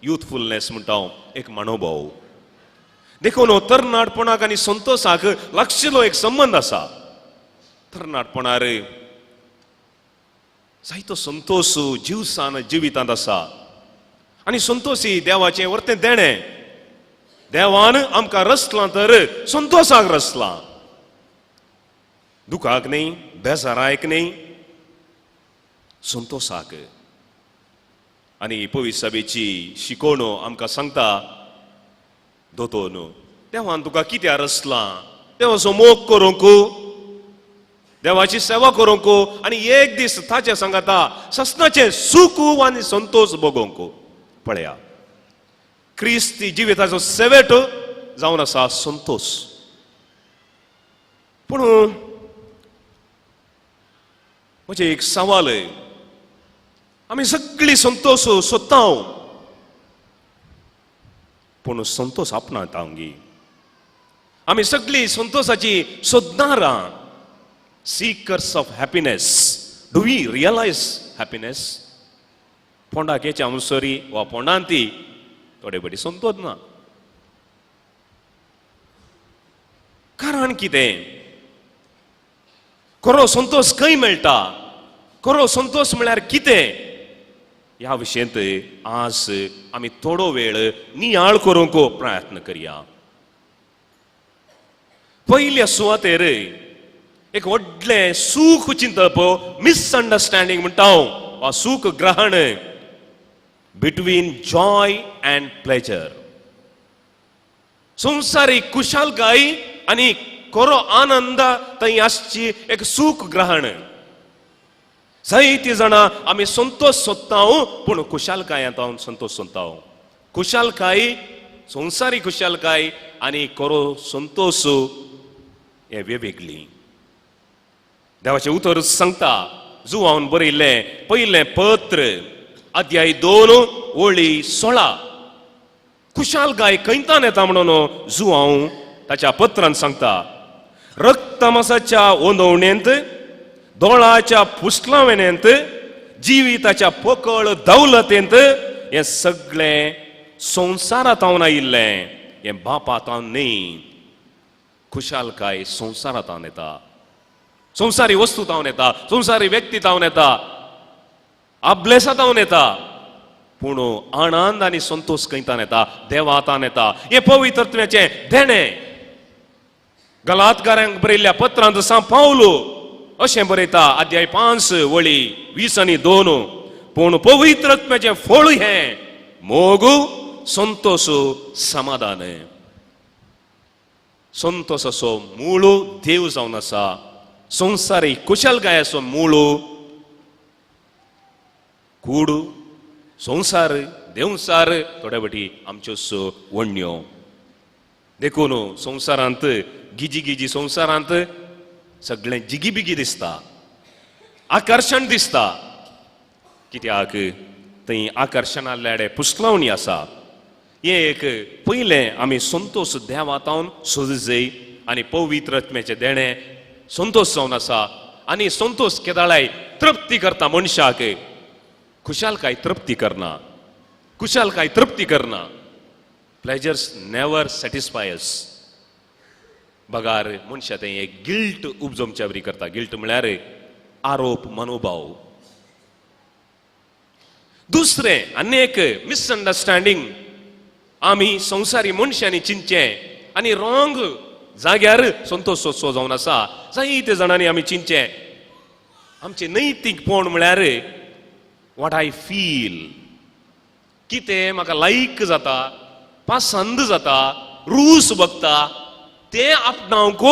युथफुलनेस म्हणटा हांव एक मनोभाव. देखून तरणाटपणाक आनी संतोसाक लागशिल्लो एक संबंद आसा. तरणाटपणार जायतो संतोस जिवसान जिवितांत आसा आनी संतोशी देवाचें वर्तें देणें. देवान आमकां रचलां तर संतोसाक रचलां, दुखाक न्हय, बेजारायक न्हय, संतोसाक. आनी पवित्र सभेची शिकवण आमकां सांगता, दोतोन देवान तुका कित्याक रचलां? देवाचो मोग करूंक, देवाची सेवा करूंक आनी एक दीस ताचें सांगता ससनाचें सूख आनी संतोश भोगोवंक. पळया, क्रिस्ती जिविताचो सेवेट जावन आसा संतोश. पूण म्हजें एक सवाल, आमी सगळीं संतोश सोदता, पूण संतोश आपणात आमगी. आमी सगळीं संतोशाची सोदणारां, seekers of happiness. Do we realise happiness? फोंडाक येच्या Amsari वा फोंडांत ती थोडे बरी संतोश ना. कारण कितें? खरो संतोश खंय मेळटा? खरो संतोश म्हळ्यार कितें? ह्या विशयंत आज आमी थोडो वेळ नियाळ करूंक प्रयत्न करया. पयल्या सुवातेर एक व्हडलें सूख चिंतप, मिसअंडरस्टँडींग म्हणटा हांव, वा सूख ग्रहण. Between joy and pleasure. संवसारीक खुशालकाय आनी खरो आनंद थंय आसची एक सूख ग्रहण. जायती जाणां आमी संतोश सोदता, पूण खुशालकायांत हांव संतोश सोदता. खुशालकाय, संवसारी खुशालकाय आनी खरो संतोश हे वेगवेगळी. देवाचें उतर सांगता, जुवान बरयल्लें पयलें पत्र अध्याय 2 ओळी 16, खुशालकाय खंयतान येता म्हणून जुवांव ताच्या पत्रान सांगता, रक्तमासाच्या ओंदवणेंत, दोळाच्या पुसलावेणेंत, जिविताच्या पोकळ दौलतेंत हें सगळें संवसारांत आयिल्लें, हें बापांत न्ही. खुशालकाय संवसारांत येता, संवसारी वस्तू तावन येता, संवसारी व्यक्ती तावन येता, अब्लेसा तावन येता, पूण आनंद आनी संतोश खंयतान येता? देवातान येता. हें पवित्रत्वाचें देणें. गलातकारांक बरयल्ल्या पत्रांत सांत पावलो अशें बरयता, अध्याय 5 वळी 20 आनी 2, पूण पवित्रत्वाचें फळ हें मोग, संतोश, समाधान. संतोषाचो मूळ देव जावन आसा. संवसारी कुशलकायाचो मूळ कूड, संवसार, देवसार, थोड्या फावटी आमच्यो वण्यो. देखून संवसारांत गिजी गिजी, संवसारांत सगळें जिगीबिगी दिसता, आकर्शण दिसता. कित्याक थंय आकर्शणा लेडे पुसलावणी आसा. हें एक पयलें आमी संतोश देवातावन सोदजय आनी पवित्र आत्म्याचें देणें संतोश जावन आसा. आनी संतोश केदाळाय तृप्ती करता मनशाक. खुशालकाय तृप्ती करना, खुशालकाय तृप्ती करना. Pleasures never सॅटिस्फायस. बगार मनशा तें एक गिल्ट उपजमच्या वरी करता. गिल्ट म्हळ्यार आरोप, मनोभाव. दुसरें आनी एक मिसअंडरस्टँडींग, आमी संवसारी मनशांनी चिंतचें आनी रॉंग जाग्यार संतोश सोदचो जावन आसा. जायते जाणांनी आमी चिंतचें आमचें नैतीकपण म्हळ्यार what I feel, कितें म्हाका लायक जाता, पसंद जाता, रूस बगता, तें आपणावंक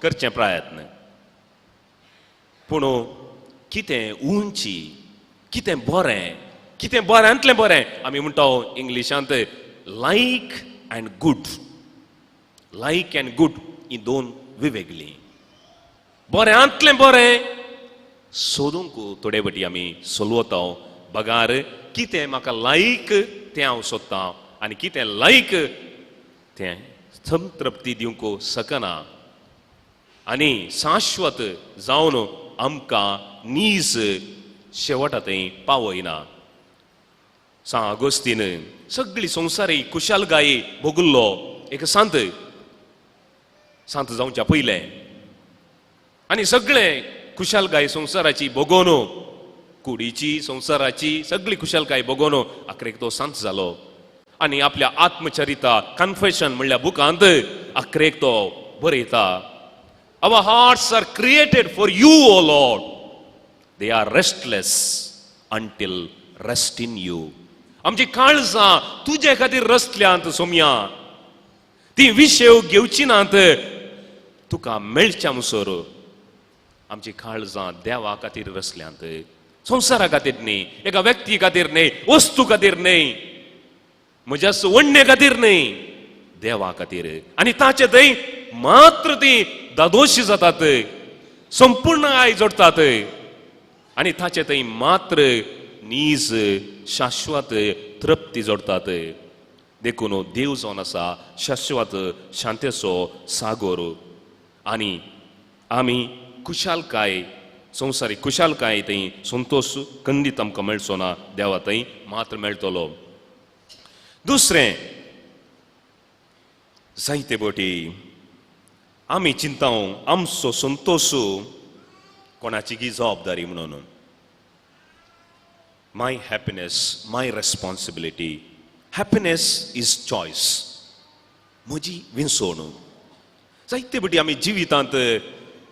करचें प्रयत्न. पूण कितें उंची, कितें बरें, कितें बऱ्यांतलें बरें, आमी म्हणटा इंग्लिशांत like and good. Like and good ही दोन वेगवेगळीं. बऱ्यांतलें बरें सोदूंक थोडे फावटी आमी सोलवता. बगार कितें म्हाका लायक तें हांव सोदतां आनी कितें लायक तें संतृप्ती दिवंक शकना आनी शाश्वत जावन आमकां नीज शेवटा थंय पावयना. सांत आगोस्तीन सगळी संवसारी खुशालकाय भोगल्लो एक सांत, सांत जावच्या पयलें, आनी सगळें खुशालकाय संवसाराची भोगोवन, कुडीची संवसाराची सगळी खुशालकाय भोगोवन अखरेक तो सांत जालो. आनी आपल्या आत्मचरिता कन्फेशन म्हणल्या बुकांत अखरेक तो बरयता, Our hearts are created for you, O Lord. They are restless until rest in you. आमची काळजां तुजे खातीर रसल्यांत सोमया, ती विशेव घेवची नात तुका मेळच्या मुसर. आमची काळजां देवा खातीर रसल्यांत, संवसारा खातीर न्ही, एका व्यक्ती खातीर न्ही, वस्तू खातीर न्ही, म्हज्या वण्णे खातीर न्ही, देवा खातीर. आनी ताचे थंय मात्र ती दादोशी जातात, संपूर्ण I जोडटात आनी ताचे थंय मात्र नीज शाश्वत तृप्ती जोडटात. देखून देव जावन आसा शाश्वत शांतेचो सागोर. आनी आमी खुशालकाय, संवसारीक खुशालकाय थंय संतोश खंडीत आमकां मेळचो ना, देवा थंय मात्र मेळटलो. दुसरें, जायते बोटी आमी चिंता आमचो संतोश कोणाची गी जबाबदारी म्हणून. My happiness, my responsibility. Happiness is choice, म्हजी विंचवण. जायते फावटी आमी जिवितांत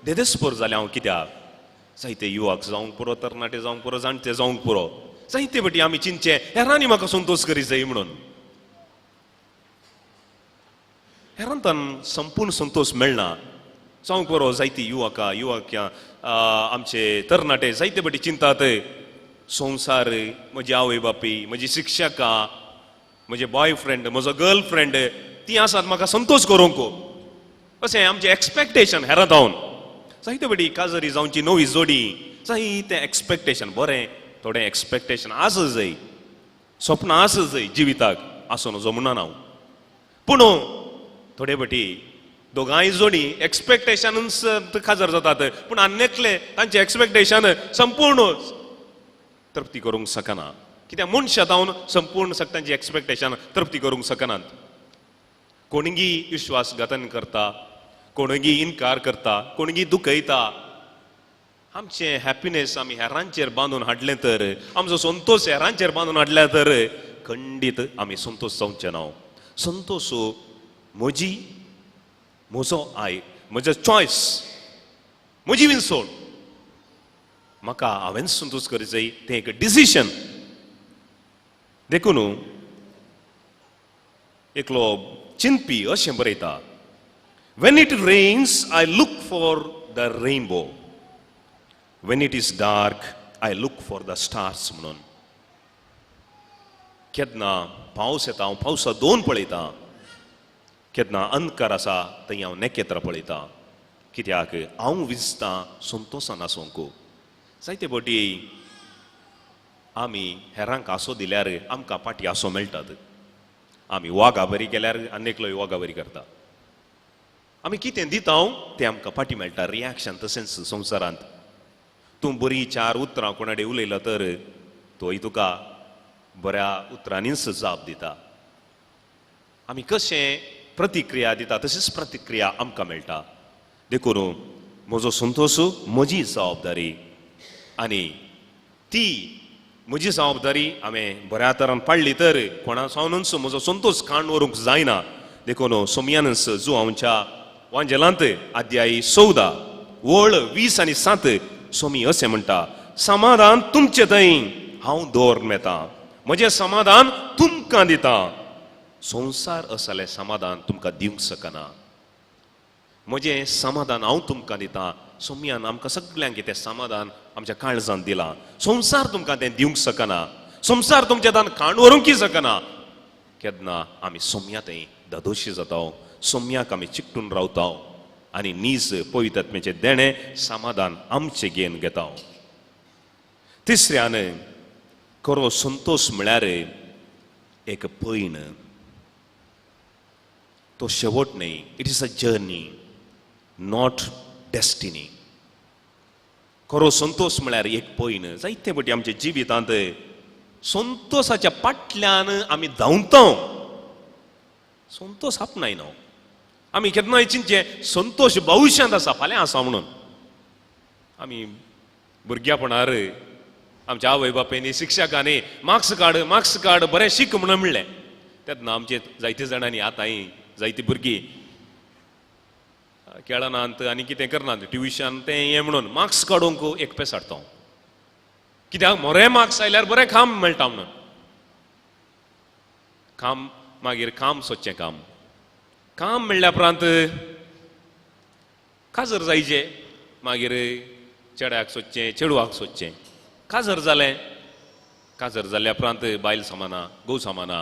देदेस्पोर जाले हांव कित्याक, जायते युवक जावंक पुरो, तरणाटे जावंक पुरो, जाणटे जावंक पुरो, जायते फावटी आमी चिंतचें हेरांनी म्हाका संतोश करी जाय म्हणून. हेरांतान संपूर्ण संतोश मेळना. जावंक बरो जायती युवका युवक्यां आमचे तरणाटे जायते फावटी चिंतात संवसार, म्हजी आवय बापूय, म्हजी शिक्षकां, म्हजे बॉयफ्रेंड, म्हजो गर्लफ्रेंड, ती आसात म्हाका संतोश करूंक. अशें आमचें एक्सपेक्टेशन हेरां जावन. जायते फावटी काजरी जावची नवी जोडी, जायतें एक्सपेक्टेशन, बरें थोडें एक्सपेक्टेशन आसा जाय, सपनां आसा जाय जिविताक, आसूं नजो म्हणना हांव. पूण थोडे फावटी दोगांय जोडी एक्सपेक्टेशनूच काजार जातात, पूण आनी एकले तांचें एक्सपेक्टेशन संपूर्ण तृप्ती करूंक शकना. कित्याक मनशां जावन संपूर्ण तांची एक्सपेक्टेशन तृप्ती करूंक शकनात. कोणगी विश्वासघातन करता, कोणगी इनकार करता, कोणगी दुखयता. आमचें हॅपिनेस आमी हेरांचेर बांदून हाडलें तर, आमचो संतोश हेरांचेर बांदून हाडल्या तर खंडीत आमी संतोश जावचे ना. संतोश म्हजी, म्हजो I, म्हजो चॉयस, म्हजी विनसोड, म्हाका हांवें संतोश करी जाय, तें एक डिसिशन. देखून एकलो चिंतपी अशें बरयता, When it rains, I look for the rainbow. When it is dark, I look for the stars म्हणून. केन्ना पावस येता हांव पावसा दोन पळयतां, केन्ना अंधकार आसा थंय हांव नखेत्रां पळयतां, कित्याक हांव विजतां संतोशान आसूंक. जायते फावटी आमी हेरांक आसो दिल्यार आमकां फाटीं आसो मेळटात. आमी वागा बरी केल्यार आनी एकलोय वागा बरी करता. आमी कितें दिता तें आमकां फाटीं मेळटा, रिएक्शन. तशेंच संवसारांत तूं बरी चार उतरां कोणा कडेन उलयला तर तोय तुका बऱ्या उतरांनीच जाप दिता. आमी कशें प्रतिक्रिया दिता तशीच प्रतिक्रिया आमकां मेळटा. देखून म्हजो संतोश म्हजी जबाबदारी, आनी ती म्हजी जबाबदारी हांवें बऱ्या तरान पाडली तर कोणा सावनूच म्हजो संतोश काण व्हरूंक जायना. देखून सोमयानच जुवांच्या वांजेलांत अध्याय 14 वळ 20 आनी 7 सोमी अशें म्हणटा, समाधान तुमचे थंय हांव दवरून येता, म्हजें समाधान तुमकां दिता. संवसार असलें समाधान तुमकां दिवंक शकना, म्हजें समाधान हांव तुमकां दिता. सोमयान आमकां सगल्यांक तें समाधान आमच्या काळजांत दिलां. संवसार तुमकां तें दिवंक शकना, संवसार तुमच्या दान काण व्हरूंकय शकना. केन्ना आमी सोमया थंय दादोशी जाता, सोमयाक आमी चिकटून रावता आनी नीज पवित्रात्म्याचें देणें समाधान आमचें घेवन घेता. तिसऱ्यान खरो संतोश म्हळ्यार एक पयण, तो शेवट न्हय. It is a journey, not destiny. खरो संतोश म्हळ्यार एक पयण. जायते फावटी आमच्या जिवितांत संतोशाच्या फाटल्यान आमी धांवता, संतोश आपणायना. आमी केन्नाय चिंतचें संतोश भविश्यांत आसा, फाल्यां आसा म्हणून. आमी भुरग्यापणार आमच्या आवय बापायनी शिक्षकांनी मार्क्स काड, मार्क्स काड, बरें शीक म्हणून म्हणलें. तेन्ना आमचे जायते जाणांनी आतांय जायती भुरगीं खेळनात आनी कितें करनात, ट्युशन तें हें म्हणून मार्क्स काडूंक एक पेस हाडटा. कित्याक बरें मार्क्स आयल्यार बरें काम मेळटा म्हणून. काम मागीर काम सोदचें, काम काम मेळ्ळ्या उपरांत काजर जायचें, मागीर चेड्याक सोदचें, चेडवाक सोदचें. काजर जालें, काजर जाल्या उपरांत बायल सामाना, घोव सामाना.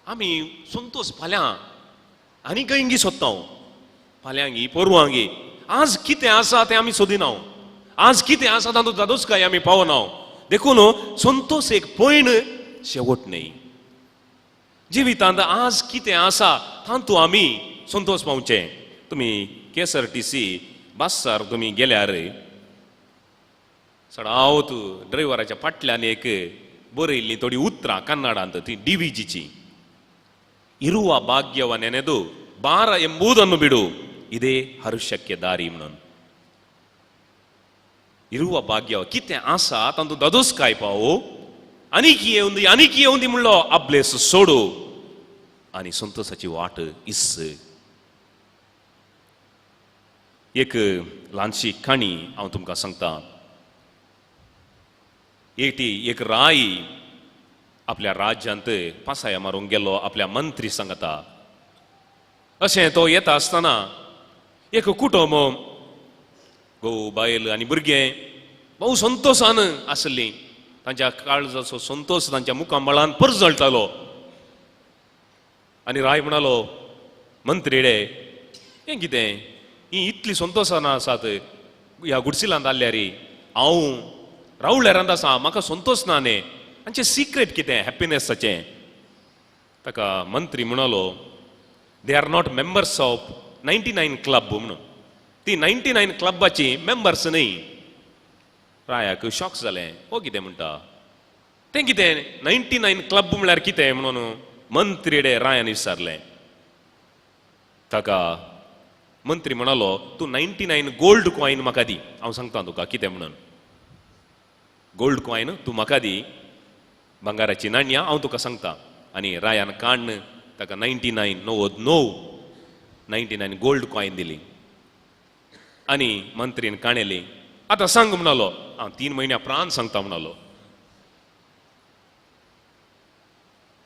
आमी संतोश फाल्यां आनी खंयगी सोदता, फाल्यांगी पोरवांगी. आज कितें आसा तें आमी सोदिना, आज कितें आसा तातूंत दादोसकाय आमी पावना. देखून संतोश एक पयण, शेवट न्हय. जिवितांत आज कितें आसा तातूंत आमी संतोश पावचें. तुमी KSRTC बसार तुमी गेल्यार चडावत ड्रायव्हराच्या फाटल्यान एक बरयल्ली थोडी उतरां कन्नडांत, ती DVGची, ಇರುವ ಭಾಗ್ಯವ ನೆನೆದು ಭಾರ ಎಂಬುದನ್ನು ಬಿಡು, ಇದೇ ಹರ್ಷಕ್ಕೆ ದಾರಿ म्हणून. ಇರುವ ಭಾಗ್ಯವ कितें आसा तातूंत दादोसकाय पावो, आनीक येवंदी आनीक येवंदी म्हणलो अब्लेस सोडू आनी संतोशाची वाट इस. एक ल्हानशी काणी हांव तुमकां सांगता. एकटी एक राय आपल्या राज्यांत पासाया मारूंक गेलो आपल्या मंत्री सांगता. अशें तो येता आसतना एक कुटुंब, घोव बायल आनी भुरगें भोव संतोशान आसलीं. तांच्या काळजाचो संतोश तांच्या मुखामळान परजळटालो. आनी राय म्हणालो, मंत्री रे, हें कितें ही इतली संतोशान आसात ह्या गुडसिलांत आसल्यार, हांव रावळेरांत आसा, म्हाका संतोश ना न्ही, हांचें सिक्रेट कितें हॅप्पिनॅसाचें? ताका मंत्री म्हणालो, they are not members of 99 club म्हणून. ती 99 क्लबाची मेंबर्स न्ही. रायाक शॉक जालें, हो कितें म्हणटा तें कितें 99 क्लब म्हळ्यार कितें म्हणून मंत्री डे रायान विचारलें. ताका मंत्री म्हणालो, तूं 99 गोल्ड कॉयन म्हाका दी, हांव सांगता तुका कितें म्हणून. गोल्ड कॉयन तूं म्हाका दी, भांगाराची नाणयां हांव तुका सांगता. आनी रायान काण्ण ताका 99 99 99 गोल्ड कॉयन दिली. आनी मंत्रीन काणेली, आतां सांग म्हणालो, हांव 3 म्हयन्या प्राण सांगता म्हणालो.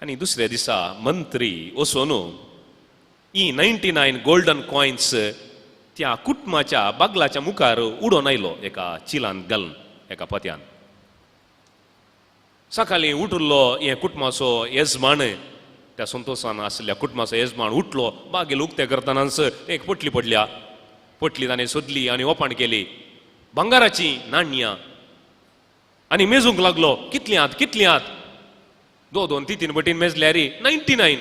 आनी दुसऱ्या दिसा मंत्री वचून ही 99 गोल्डन कॉयन्स त्या कुटुंबाच्या बागलाच्या मुखार उडोवन आयलो एका चिलान घालून, एका पत्यान. सकाळीं उठलो हे कुटुंबाचो येजमान, त्या संतोशान आशिल्ल्या कुटुंबाचो येजमान उठलो, बागेल उक्तें करतनाच एक पोटली पडल्या. पोटली ताणें सोदली आनी ओपण केली, भांगाराची नाणयां. आनी मेजूंक लागलो, कितलीं आत कितलीं आत, 2 2 3 3 बटीन मेजल्यार 99.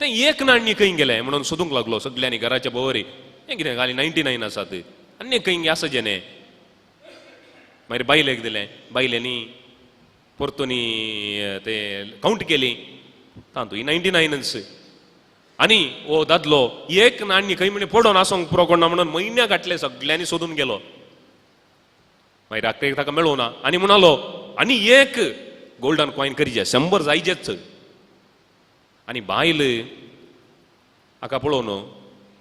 तें एक नाणणी खंय गेलें म्हणून सोदूंक लागलो सगल्यांनी घराच्या भोंवरी, हें कितें घाली 99 आसात आनी खंय आसा जेणे. मागीर बायलेक दिलें, बायलेंनी परतून ते कावंट केली, तातूंत 99च. आनी ओ दादलो एक नाणणी खंय म्हण पडोन आसूंक पुरो कोण ना म्हणून म्हयन्या घातले सगल्यांनी सोदून गेलो. मागीर आखरेक ताका मेळूं ना आनी म्हणालो, आनी एक गोल्डन कॉयन करीजे, 100 जायजेच. आनी बायल हाका पळोवन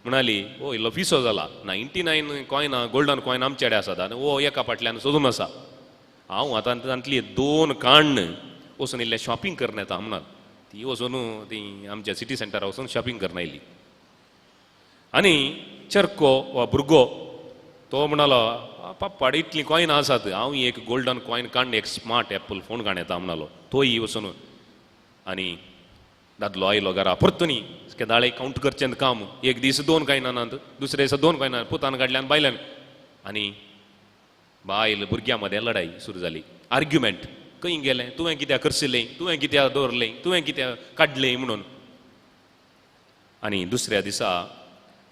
म्हणाली, ओ इल्लो पिसो जाला, 99 कॉयनां गोल्डन कॉयन आमचे कडेन आसात आनी ओ एका फाटल्यान सोदून आसा, हांव आतां तांतली 2 काण्ण वचून इल्लें शॉपिंग करून येता म्हणाल. ती वचून ती आमच्या सिटी सेंटरा वचून शॉपिंग करून आयली. आनी चरको वा भुरगो तो म्हणालो, पप्पा इतलीं कॉयनां आसात, हांव एक गोल्डन कॉयन काडून एक स्मार्ट एप्पल फोन काडून येता म्हणालो. तोय वचून आनी दादलो आयलो घरा परतून केदाळे कावंट करचें काम, एक दीस 2 कॉयनां नात, दुसरे दिसा 2 कॉयनां, पुतान काडल्यान बायल्यान. आनी बायल भुरग्यां मदें लडाई सुरू जाली, आर्ग्युमेंट, खंय गेलें तुवें, कित्याक करशिल्लें तुवें, कित्याक दवरलें तुवें, कित्याक काडलें म्हणून. आनी दुसऱ्या दिसा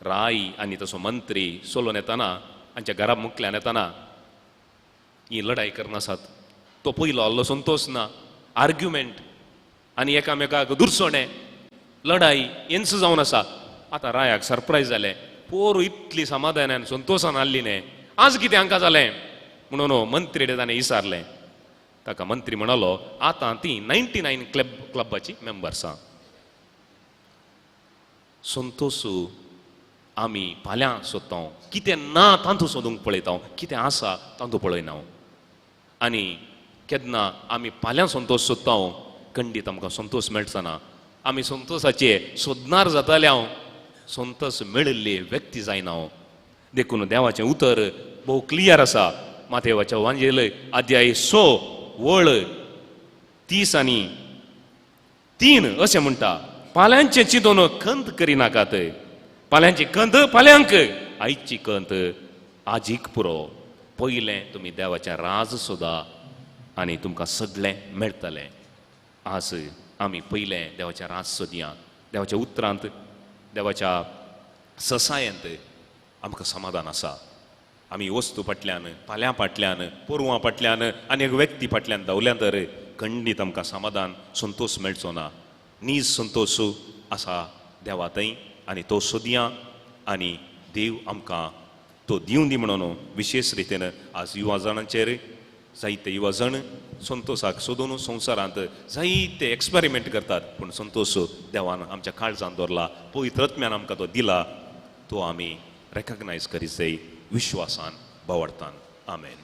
राय आनी तसो मंत्री सोलोन येताना हांच्या घरा मुखल्यान येताना ही लडाई करनासात. तो पयलो आहलो संतोश ना, आर्ग्युमेंट आनी एकामेकाक दुरसोणें, लडाई हेंच जावन आसा. आतां रायाक सरप्रायज जालें, पोर इतली समाधानान संतोशान आहली न्ही, आज कितें हांकां जालें म्हणून मंत्री ताणें विचारलें. ताका मंत्री म्हणालो, आतां ती 99 क्लबाची मेंबर्सां. संतोश आमी फाल्यां सोदता, कितें ना तातूंत सोदूंक पळयता, कितें आसा तातूंत पळयना. आनी केन्ना आमी फाल्यां संतोश सोदता, खंडीत आमकां संतोश मेळचो ना. आमी संतोशाचे सोदणार जाताले, हांव संतोश मेळिल्ली व्यक्ती जायना. देखून देवाचें उतर भोव क्लियर आसा. मातेवाच्या वांजेल अध्याय 6 वळ 30 आनी 3 अशें म्हणटा, पाल्यांचें चिंतून खंत करिनाकात, पाल्यांची खंत पाल्यांक, आयची खंत आजीक पुरो. पयलें तुमी देवाचें राज सोदा आनी तुमकां सगळें मेळटलें. आज आमी पयलें देवाचें राज सोदया, देवाच्या उतरांत, देवाच्या ससायेंत आमकां समाधान आसा. आमी वस्तू फाटल्यान, पाल्यां फाटल्यान, पोरवां फाटल्यान आनी एक व्यक्ती फाटल्यान धांवल्या तर खंडीत आमकां समाधान संतोश मेळचो ना. नीज संतोश आसा देवा थंय आनी तो सोदया आनी देव आमकां तो दिवं दी म्हणून विशेश रितीन आज युवा जाणांचेर जायते युवा जाण संतोशाक सोदून संवसारांत जायते एक्सपेरिमेंट करतात, पूण संतोश देवान आमच्या काळजान दवरला, पवित्र आत्म्यान आमकां तो दिला, तो आमी रेकग्नायज करीत जाय विश्वासान, भावार्थान. आमेन.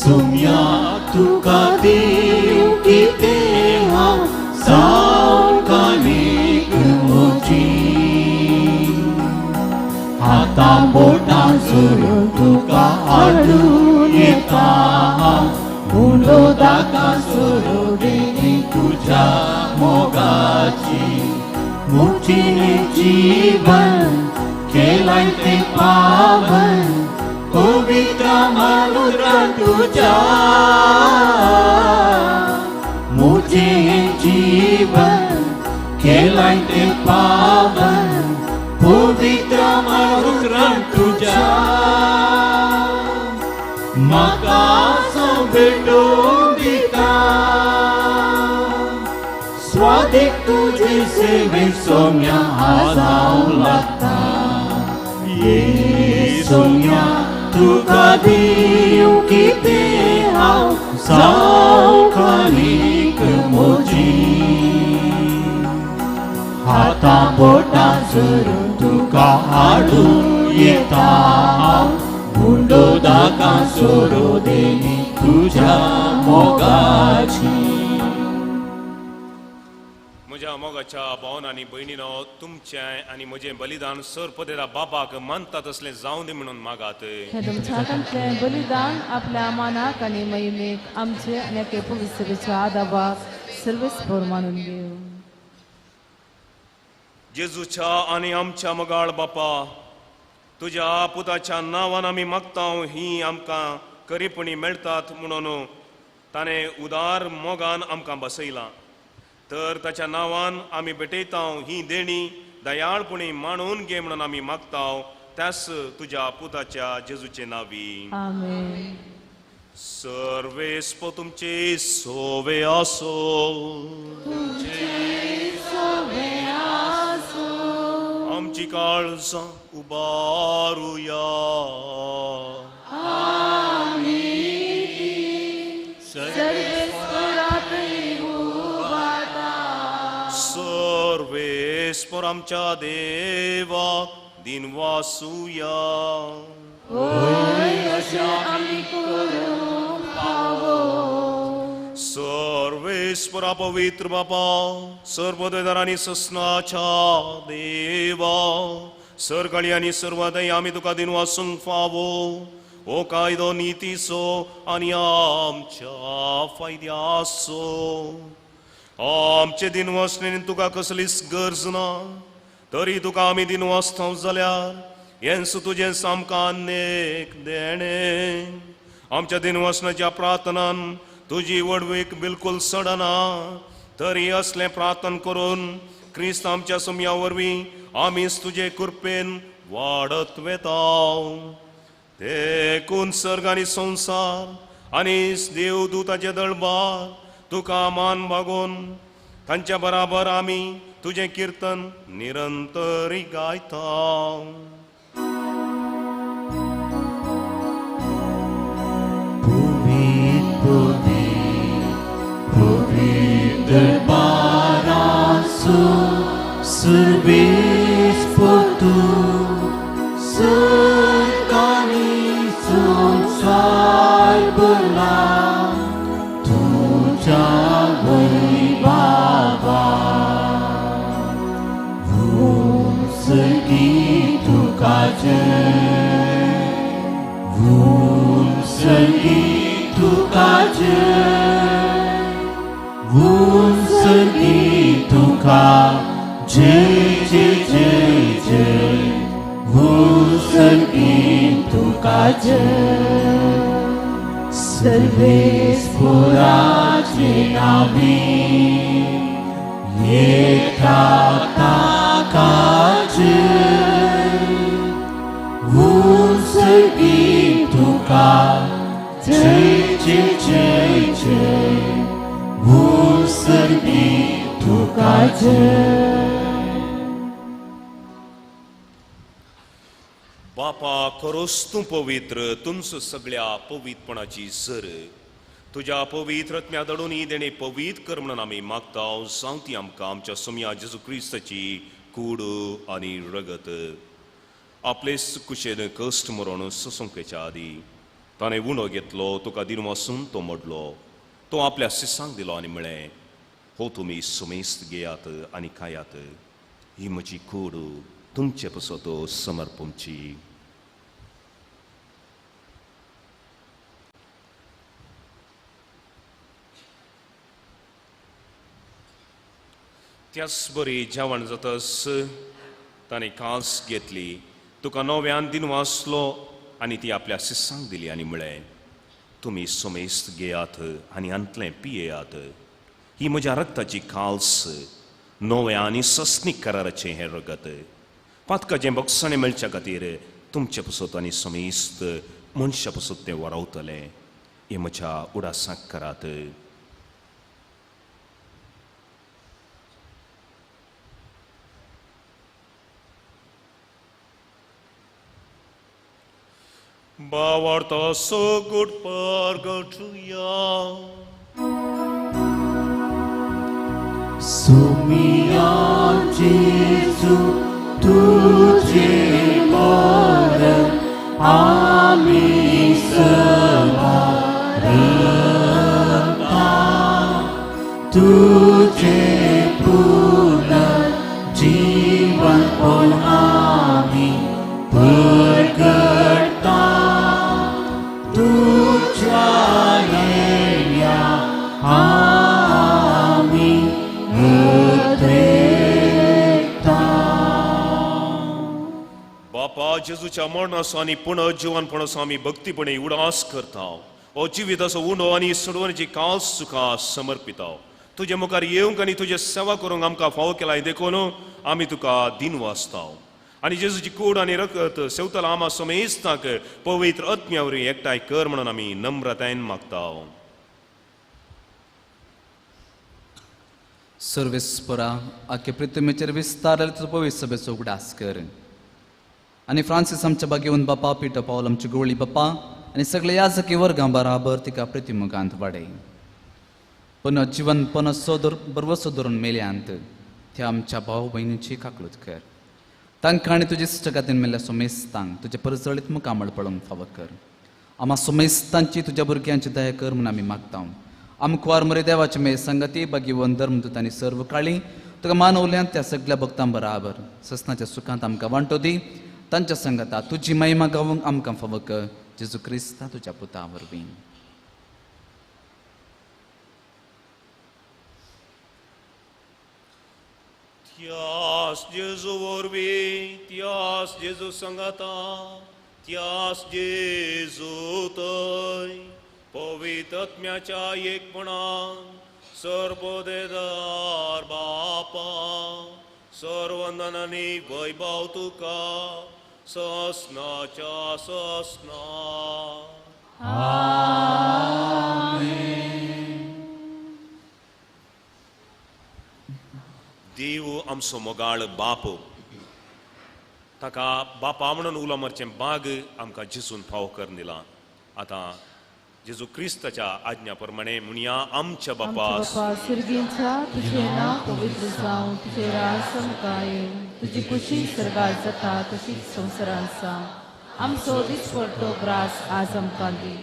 सोम्या तुका दिवं कितें हांव जावं कानीक म्हजी हाता बोटां जोडून तुका हाडून येता हांव उंडो दाका सोडून तुज्या मोगाची मुजीने जीवन केलाय तें पावन पवित्र मानुरा तुज्या मुझे जीवन केलाय तें पावन पवित्र मानुरा तुज्या म्हाका भेटून दिता स्वादीक तुजे सेवे सोम्या हांव लागता ये सोम्या तुका दिवं कितें हांव जावं कानीक म्हजी हाता बोटां जोडून तुका हाडून येता हांव उंडो दाका सोडून देनी तुज्या मोगाची. म्हज्या मोगाच्या भावन आनी भयणीनो, तुमचें आनी म्हजें बलिदान सर पदेरा बापाक मानता तसलें जावं दी म्हणून मागात. हे तुमच्या हातांतलें बलिदान आपल्या मानाक आनी महिमेक आमचे आनी एके पवित्रतेच्या आदाबाक सर्वेस्पर मानून घेवं. जेजूच्या आनी आमच्या मोगाळ बापा, तुज्या पुताच्या नांवान आमी मागता ही आमकां करीपणी मेळटात म्हणून ताणें उदार मोगान आमकां बसयलां. तर ताच्या नांवान आमी भेटयता ही देणी दयाळपणी मांडून घे म्हणून आमी मागता त्यास तुज्या पुताच्या जेजूचे नांवी. आमेन. सर्वेस्पर तुमचे सोवे आसो. आमची काळजां उबारुया. सर्वेस्पर आमच्या देवाक दिनवासुया. सर्वेस्परा पवित्र बापा, सर्वदर आनी ससनाच्या देवा, सरकाळी आनी सर्वदय आमी तुका दिनवासूंक फावो. हो कायदो नितीचो आनी आमच्या फायद्याचो. आमचे दिनवासनेन तुका कसलीच गरज ना, तरी तुका आमी दिनवासता जाल्यार हेंच तुजें सामकां नेक देणें. आमच्या दिनवासनाच्या प्रार्थनान तुजी व्हडवीक बिलकुल सडना, तरी असलें प्रार्थना करून क्रिस्त आमच्या सुमया वरवीं आमीच तुजे कृपेन वाडत वेता. देखून सर्ग आनी संवसार आनी देवदूताचे दळबार तुका मान बागोवन तांच्या बराबर आमी तुजें किर्तन निरंतरी गायता. दरबारासो सर्वेस्पर तूं सरकारी संवसार भरला तुज्या वैभावा. वंसगी तुका जय, वंसगी तुका जय, वंसगी तुका जय जय जय जय, वंसगी तुका जय. सर्वेस्पराचे नांवी येता ताका जय, वंसगी तुका जय जय जय जय, वंसगी तुका जय. बापा, खरोच तूं पवित्र, तुमचो सगळ्या पवित्रपणाची सर. तुज्या पवित्र आत्म्या दडून ही देणे पवित्र कर म्हणून आमी मागता. जावं ती आमकां आमच्या सोम्या जेजू क्रिस्ताची कूड आनी रगत. आपलेच कुशेन कश्ट मरोण सोंसुंकेच्या आदी ताणें उणो घेतलो, तुका दिनवासून तो मोडलो, तो आपल्या शिसांक दिलो आनी म्हळें, हो तुमी सुमेस्त घेयात आनी खायात, ही म्हजी कूड तुमचे पसत समर्पणची. त्याच बरी जेवण जातस ताणें कास घेतली, तुका नव्यान दिनवासलो आनी ती आपल्या शिसांक दिली आनी म्हळें, तुमी समेस्त घेयात आनी हांतलें पियेयात, ही म्हज्या रक्ताची काल्स, नव्या आनी सस्नीक कराराचें हें रगत, पातकाचें बक्षणें मेळच्या खातीर तुमचे पसत आनी समेस्त मनशा पसत तें वरावतलें. हें म्हज्या उडासाक करात. बावार्थ सगुट परगटुया. सुमिया जेजू तुझे मरण आमी सवारता, तुझे पूर्ण जीवन पण आमी परगटता, तुझ्या येण्या आमी उद्रेकता. बापा, जेजूच्या मरणाचो आनी पुनर्जिवनपणाचो आमी भक्तीपणे उडास करता. हो जिविताचो उंडो आनी सोडवण्याची कास तुका समर्पिता. तुजे मुखार येवंक आनी तुजे सेवा करूंक आमकां फावो केलाय देखून आमी तुका दिनवासता. आनी जेजूची कूड आनी रगत सेवतला आमा समेस्तांक पवित्र आत्म्या वरवीं एकठांय कर म्हणून आमी नम्रतायेन मागता. सर्वेस्परा, आखे पृथ्वीचेर विस्तारलें तुजो पवित्र सभेचो उगडास कर आनी फ्रांसीस आमच्या बागेवन बापा, पिटो पावल आमची गोळी बापा आनी सगळे याजकी वर्गां बराबर तिका प्रतिमुखांत वाडय. पुनः जिवन पनसो बरवसो धरून मेल्यांत त्या आमच्या भाव भयणीची काकलूत कर. तांकां आनी तुजे इश्टगातीन मेल्ल्या सोमेस्तांक तुजे परजळीत मुखामळ पळोवंक फावो कर. आमा सोमेस्तांची तुज्या भुरग्यांची दया कर म्हूण आमी मागता. आमकुवार मरे देवाचे मे संगती बागीवन धर्मदूत आनी सर्व काळी तुका मानवल्यांत त्या सगळ्या भक्तां बराबर ससनाच्या सुखांत आमकां वांटो दी. तांच्या संगता तुजी महिमा गावंक आमकां फावो कर, जेजू क्रिस्ता तुज्या पुता वरवीं. त्यास जेजू वरवीं, त्यास जेजू संगता, त्यास जेजू तय पवित्र आत्म्याच्या एकपणान सर्वदेदार बापा, सर्वंदन आनी वैभव तुका ससनाच्या ससना. देव आमचो मोगाळ बाप, ताका बापा म्हणून उलो मारचें बाग आमकां जेजून फावो करून दिलां. आतां जेजू क्रिस्ताच्या आज्ञा प्रमाणे म्हणया, आमच्या बापा सर्गींच्या, तुझें नांव पवित्र जावं, तुजें राज आमकां येवं, तुजी खुशी सर्गार जाता तशीच संवसारांत जावं. आमचो दिसपडतो ग्रास आज आमकां दी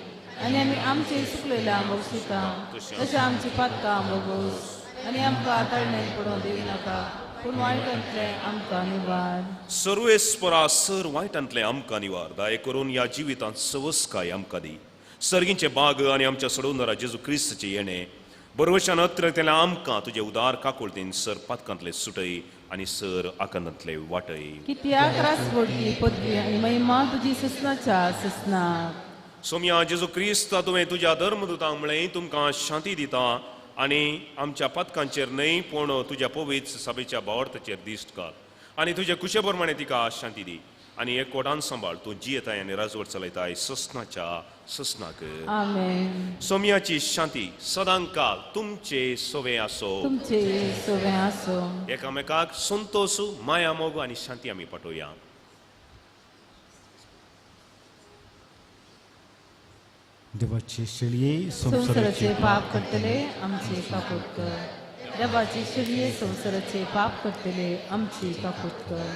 आनी आमी आमचे चुकलेल्या बक्षिता तशें आमची पातकां भोगोस आनी आमकां ताळण्यान पडोवं दिवं नाका, पूण वायटांतलें आमकां निवार. सर्वेस्परा सर वायटांतलें आमकां निवार. दया करून ह्या जिवितांत सवस्काय आमकां दी. सर्गींचे बाग आनी आमच्या सोडवणारा जेजू क्रिस्ताचें येणें बरवशान अत्रकतल्या आमकां तुजे उदार काकुळतीन सर पातकांतले सुटय आनी सर आकांतांतले वाटय. कित्याक रासवडकी पदवी आनी महिमा तुजी ससनाच्या ससनाक. सोम्या जेजू क्रिस्ता, तुवें तुज्या धर्मदूतांक म्हळें, तुमकां शांती दिता आनी आमच्या पातकांचेर न्हय पूण तुज्या पवित्र सभेच्या भावार्थाचेर दिश्ट घाल आनी तुजे कुशे प्रमाणे तिका शांती दी आनी एक कोटान सांबाळ. तूं जियेताय आनी राजवट चलयताय ससनाच्या ससनाक. आमेन. सोम्याची शांती सदांकाल तुमचे सोवे आसो, तुमचे सोवे आसो. एकामेकाक संतोष, माया, मोग आनी शांती आमी पाठोवया. देवाचे शेळये संवसाराचे पाप करतले आमचे काकूत कर. देवाचे शेळये संवसाराचे पाप करतले आमची काकूत कर.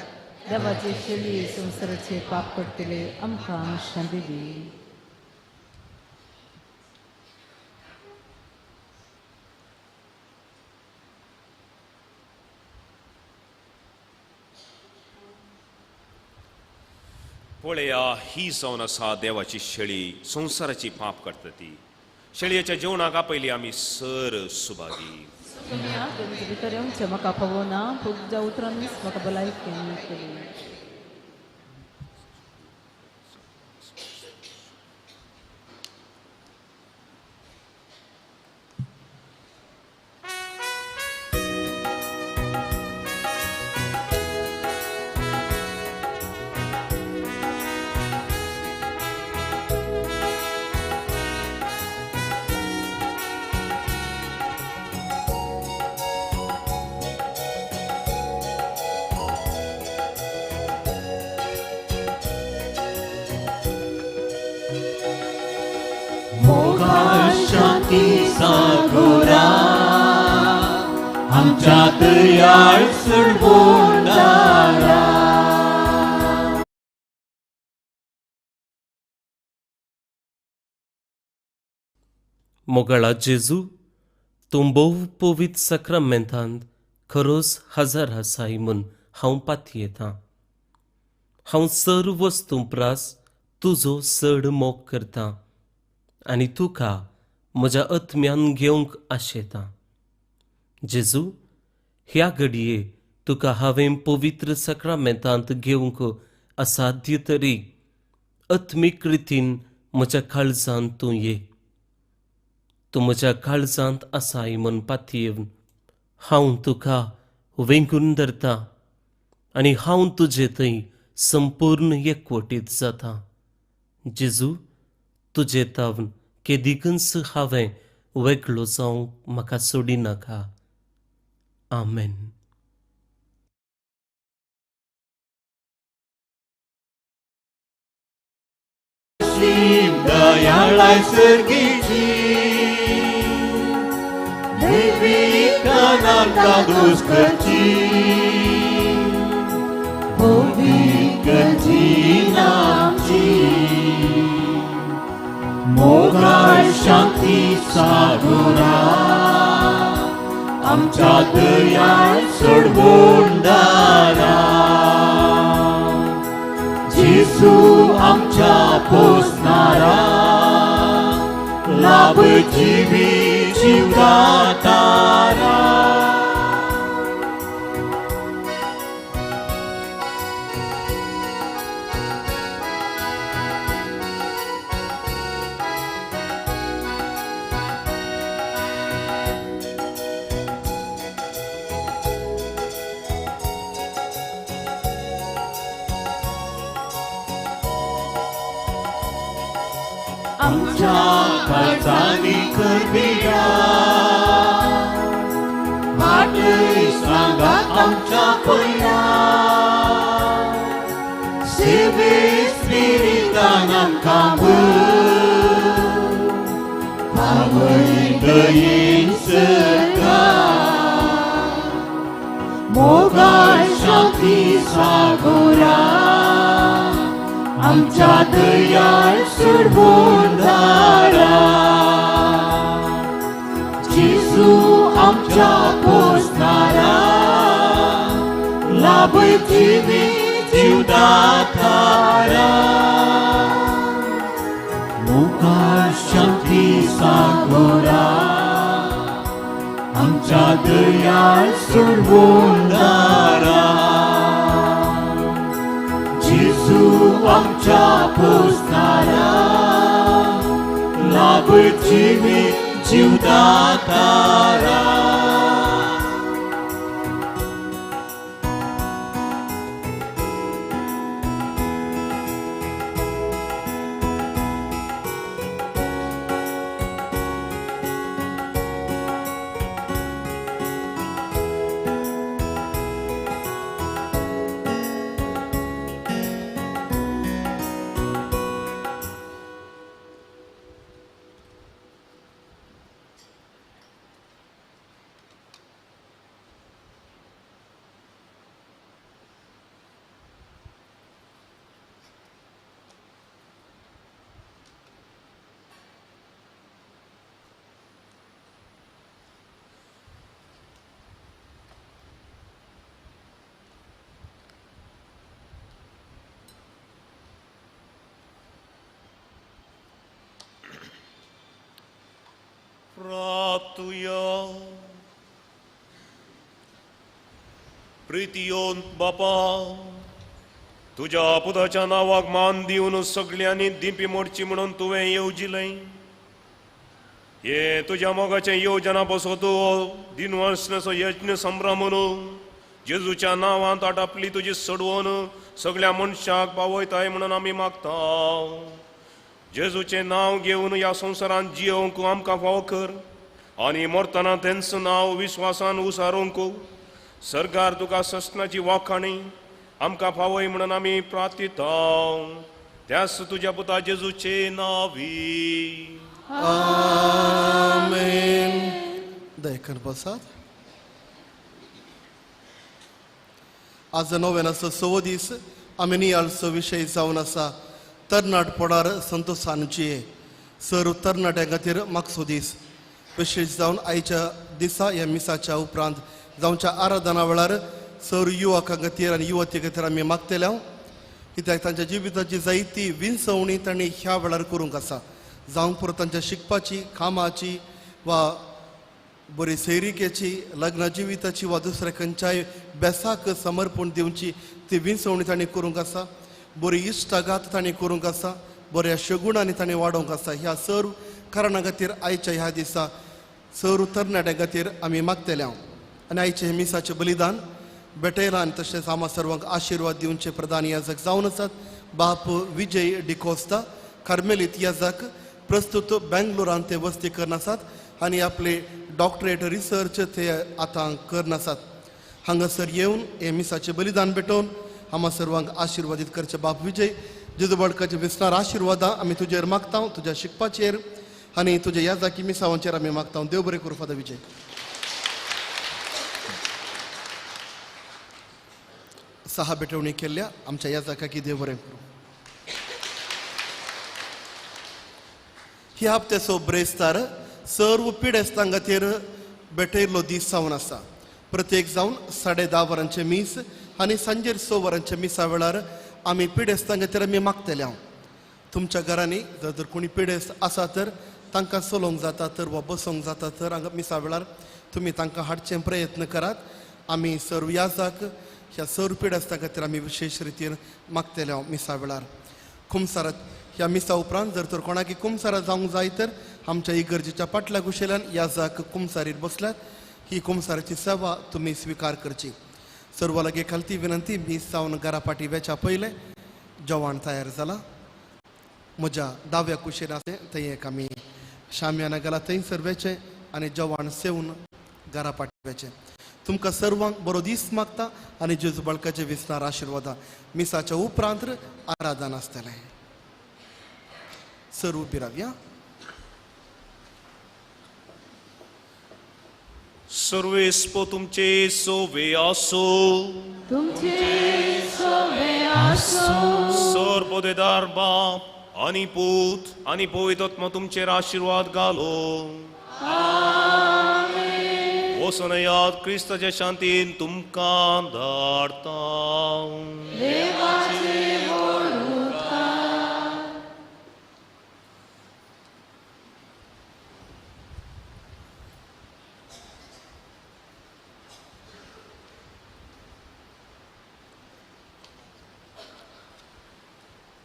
देवाचे शेळये संवसाराचे पाप करतले आमकां शांती दी. पळया, ही जावन आसा देवाची शेळी, संवसाराची पाप करता ती. शेळयेच्या जेवणाक आपयली आमी सर सुभागी. तुमचे भितर येवचें म्हाका पळोवना, पूण तुज्या उतरांनीच म्हाका भलायकी मेळटली. सागोरा आमच्या दयाळ सोडवणारा. मोगाळा जेजू, तूं भोव पवित्र साक्रामेंतांत खरोच हजर आसाय म्हूण हांव पातयेतां. हांव सर्व वस्तूं प्रास तुजो चड मोग करतां आनी तुका म्हज्या आत्म्यान घेवंक आशेतां. जेजू, ह्या घडये तुका हांवें पवित्र साक्रामेंतांत घेवंक असाध्य तरी आत्मीक रितीन म्हज्या काळजांत तूं ये. तूं म्हज्या काळजांत आसाय म्हूण पातयेवन हांव तुका वेंगून धरतां आनी हांव तुजे थंय संपूर्ण एकवटीत जाता. जेजू, तुजे तावन केदिकूच हांवें वेगळो जावंक म्हाका सोडिनाका. आमेन. दयाळाय सर्गीची दैवीकानां कादूस करची, भौतीक जिनाची मोगाळ शांती सागोरा आमच्या दयाळ सोडवणारा. जेजू आमच्या पोसणारा, लाभ जिवी जिवदातारा. आमच्या काळजांनी करबिया वाटय सांगा आमच्या पयला, सेवे स्पिरितान आमकां आवय दयेन सरकार, मोगाळ शांती सागोरा आमच्या दयाळ सोडवणारा. जेजू आमच्या पोसणारा, लाभ जिवी जिवदातारा. मोगाळ शांती सागोरा आमच्या दयाळ सोडवणारा. जेजू आमच्या पोसणारा, लाभ जिवी जिवदातारा. प्रार्थुया. प्रितीयोन बापा, तुज्या पुताच्या नांवाक मान दिवन सगळ्यांनी दिंपी मोडची म्हणून तुवें येवजिलें. हे तुज्या मोगाचें येवजना बसो तूं दिनवासनाचो यज्ञ संभ्रमून जेजूच्या नांवांत आटापली तुजी सडवून सगळ्या मनशाक पावयताय म्हणून आमी मागता. जेजूचें नांव घेवन ह्या संवसारांत जियोवंक आमकां फावो कर आनी मरतना तेंच नांव विस्वासान उसारूंक सरकार तुका ससनाची वाखाणी आमकां फावय म्हणून आमी प्रार्थिता. त्याच तुज्या पुता जेजूचे नांवी आमेन. दयेकन बसात. आज नोवेनाचो सवो दीस आमी नियाळचो विशय जावन आसा तरणाटपणार संतोशान जिये. सर्व तरणाट्यां खातीर मागचो दीस, विशेश जावन आयच्या दिसा ह्या मिसाच्या उपरांत जावच्या आराधना वेळार सर्व युवकां खातीर आनी युवती खातीर आमी मागतले, कित्याक तांच्या जिविताची जायती विंचवणी तांणी ह्या वेळार करूंक आसा. जावंक पुरो तांच्या शिकपाची, कामाची वा बरी सैरिकेची, लग्न जिविताची वा दुसऱ्या खंयच्याय बेसाक समर्पण दिवची ती विंचवणी तांणी करूंक आसा. बरी इश्टागात तांणी करूंक आसा, बऱ्या शगुणांनी तांणी वाडोवंक आसा. ह्या सर्व कारणां खातीर आयच्या ह्या दिसा सर्व तरणाट्यां खातीर आमी मागतले. आनी आयचें हें मिसाचें बलिदान भेटयलां आनी तशेंच आमा सर्वांक आशिर्वाद दिवचे प्रधान याजक जावन आसात बाप विजय डिकोस्ता, कार्मेलीत याजक, प्रस्तुत बेंगलोरांत ते वस्ती करून आसात आनी आपले डॉक्टरेट रिसर्च ते आतां करून आसात. हांगासर येवन हे मिसाचें बलिदान भेटोवन आमा सर्वांक आशिर्वादीत करचे बाप विजय जेजू बळकाचे विसणार आशिर्वादां आमी तुजेर मागता, तुज्या शिकपाचेर आनी तुज्या याजाकी मिसावांचेर आमी मागता. देव बरें करूं फादर विजय. सहा भेटवणी केल्ल्या आमच्या याजाकाकी देव बरें करूं. ह्या हप्त्याचो ब्रेस्तार सर्व पिडेस्तां खातीर भेटयल्लो दीस जावन आसा. प्रत्येक जावन 10:30 वरांचें मीस आनी सांजेर 6 वरांच्या मिसा वेळार आमी पिडेस्तां खातीर आमी मागतले. हांव तुमच्या घरांनी जर जर कोणी पिडेस्त आसा तर तांकां चलोवंक जाता तर वा बसोवंक जाता तर हांगा मिसा वेळार तुमी तांकां हाडचे प्रयत्न करात. आमी सर्व याजाक ह्या सर्व पिडेस्तां खातीर आमी विशेश रितीन मागतले हांव मिसा वेळार. कुमसारात ह्या मिसा उपरांत जर तर कोणाकी कुमसारा जावंक जाय तर आमच्या इगर्जेच्या पाटल्या कुशेल्यान याजाक कुमसारीर बसल्यात. ही कुमसाराची सेवा तुमी स्विकार करची. सर्व लागीं खालती विनंती, मीस जावन घरा फाटी वेच्या पयलें जेवण तयार जाला. म्हज्या दाव्या कुशेन आसा थंय एक आमी शामियाना गेला थंयसर वेचें आनी जेवण सेवन घरा फाटी वेचें. तुमकां सर्वांक बरो दीस मागता आनी जेजू बाळकाचे विसणार आशिर्वादा. मिसाच्या उपरांत आराधन आसतलें. सर्व उबी रावया. सर्वेस्पो तुमचे सोवे आसो, तुमचे सोवे आसो. सर्वदेदार बाप आनी पूत आनी पवित्र आत्मा तुमचेर आशिर्वाद घालो. आमेन. वचून याद क्रिस्ताच्या शांतीन तुमकां धाडता. देवाचे व्हड उपकार.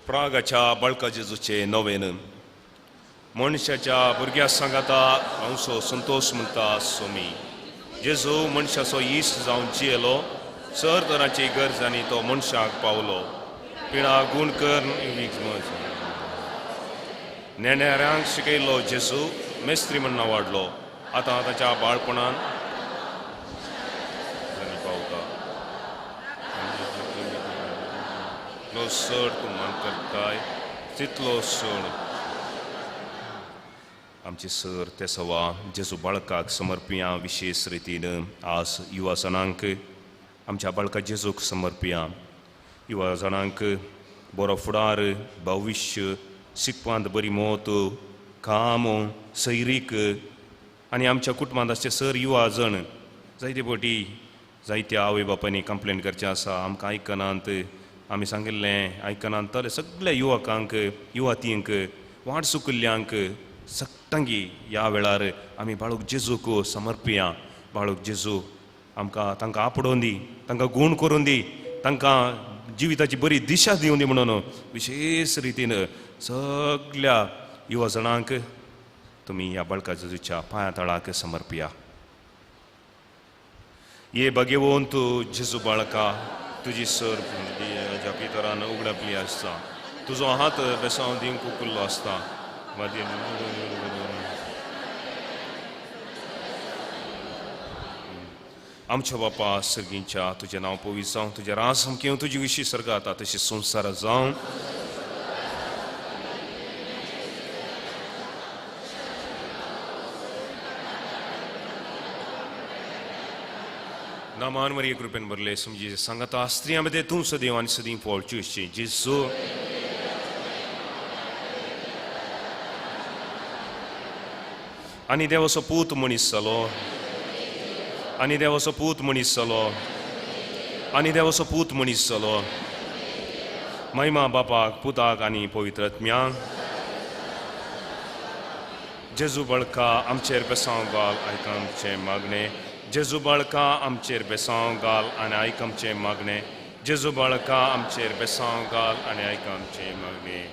प्रागाच्या बाळका जेजूचे नवेन मनशाच्या भुरग्या सांगाता हांवसो संतोश म्हणटा सोमी. जेजू मनशाचो इश्ट जावन जियेलो, सर तरांची गरज आनी तो मनशाक पावलो. पिणा गूण कर नेणेऱ्यांक शिकयलो जेजू, मेस्त्री म्हण वाडलो. आतां ताच्या बाळपणान पावता. तितलो चड तूं मान करताय तितलो चड आमचे सर ते सवा जेजू बाळकाक समर्पिया. विशेश रितीन आज युवा जाणांक आमच्या बाळका जेजूक समर्पिया. युवा जाणांक बरो फुडार, भविश्य, शिकपांत बरी मोत, काम, सैरीक आनी आमच्या कुटुंबांत आसचे सर युवा जण जायते फावटी जायत्या आवय बापायनी कंप्लेन करचें आसा, आमकां आयकनात, आमी सांगिल्लें आयकनात. जाल्यार सगळ्या युवकांक, युवतींक, वाट चुकिल्ल्यांक सट्टांगी ह्या वेळार आमी बाळूक जेजूक समर्पिया. बाळूक जेजू आमकां तांकां आपडोवन दी, तांकां गूण करून दी, तांकां जिविताची बरी दिशा दिवन दी म्हणून विशेश रितीन सगल्या युवा जाणांक तुमी ह्या बाळका जेजूच्या पांया तळाक समर्पिया. ये भगेवंत तूं जेजू बाळका, तुजी सर पितरान उगडपली आसता, तुजो हात बेसांव दिवंक उकुल्लो आसता. आमच्या बापा सर्गींच्या, तुजें नांव पवित्र जावं, तुजें राज सामकें, तुजी विशी सर्गात आसा तशी संवसारात जावं. नामान मरिये कृपेन भरले समजी सांगता, स्त्रियां मदें तूं सदैव आनी सदीं फळची जेजू. आनी देवाचो पूत मनीस जालो, आनी देवाचो पूत मनीस जालो, आनी देवाचो पूत मनीस जालो. महिमा बापाक, पुताक आनी पवित्र आत्म्याक. जेजू बाळका आमचेर बेसांव घाल, आयक आमचें मागणें. जेजू बाळका आमचेर बेसांव घाल आनी आयक आमचें मागणें. जेजू बाळका आमचेर बेसांव घाल आनी आयक आमचें मागणें.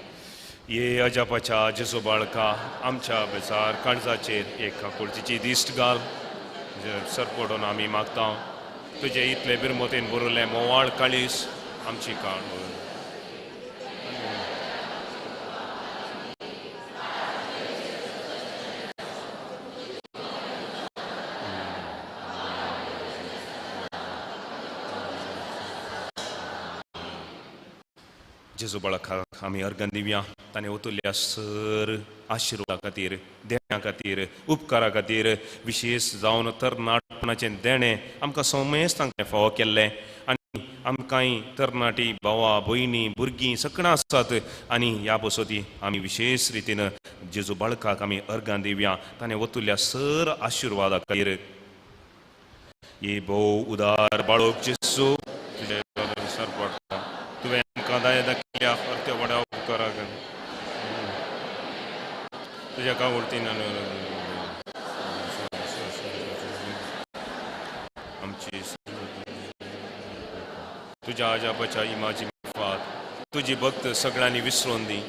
ये अजापाच्या जेजू बाळका आमच्या बेजार काळजाचेर एक काकुळटीची दिश्ट घाल, सरपडून आमी मागता तुजे इतले बिरमोतेन बरयल्लें मोवाळ काळीस आमची काळ. जेजू बाळका आमी अर्गन दिवया ताणें ओतुल्ल्या सर आशिर्वादा खातीर, देण्या खातीर, उपकारा खातीर, विशेश जावन तरणाटपणाचें देणें आमकां समेस्त तांकां फावो केल्लें. आनी आमकांय तरणाटी भावा भयणी भुरगीं सगळीं आसात आनी ह्या बसोती आमी विशेश रितीन जेजू बाळकाक आमी अर्गां दिवया ताणें ओतुल्ल्या सर आशिर्वादा खातीर. ये भोव उदार बाळक जेजू, तुजें सरपडटा, तुवें आमकां दया दाखयल्या अर्थे व्हड्या उपकाराक तुज्या कावडतीन आमची तुज्या आजापाच्या इमाजी फात तुजी भक्त सगळ्यांनी विसरून दी.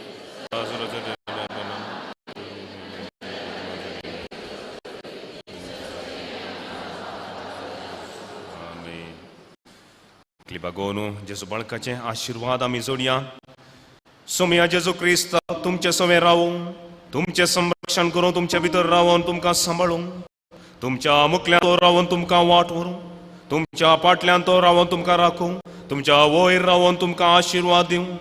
बागोनू जेजू बाळकाचे आशिर्वाद आमी जोडया. सोमया जेजू क्रिस्त तुमचे सवें रावूं, तुमचें संरक्षण करूं, तुमचे भितर रावन तुमकां सांबाळूं, तुमच्या मुखल्यान तो रावन तुमकां वाट व्हरूं, तुमच्या फाटल्यान तो रावन तुमकां राखूं, तुमच्या वयर रावन तुमकां आशिर्वाद दिवं.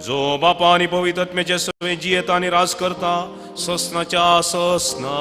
जो बापा आनी पवित्र आत्म्याचे सवें जियेता आनी राज करता ससनाच्या ससना.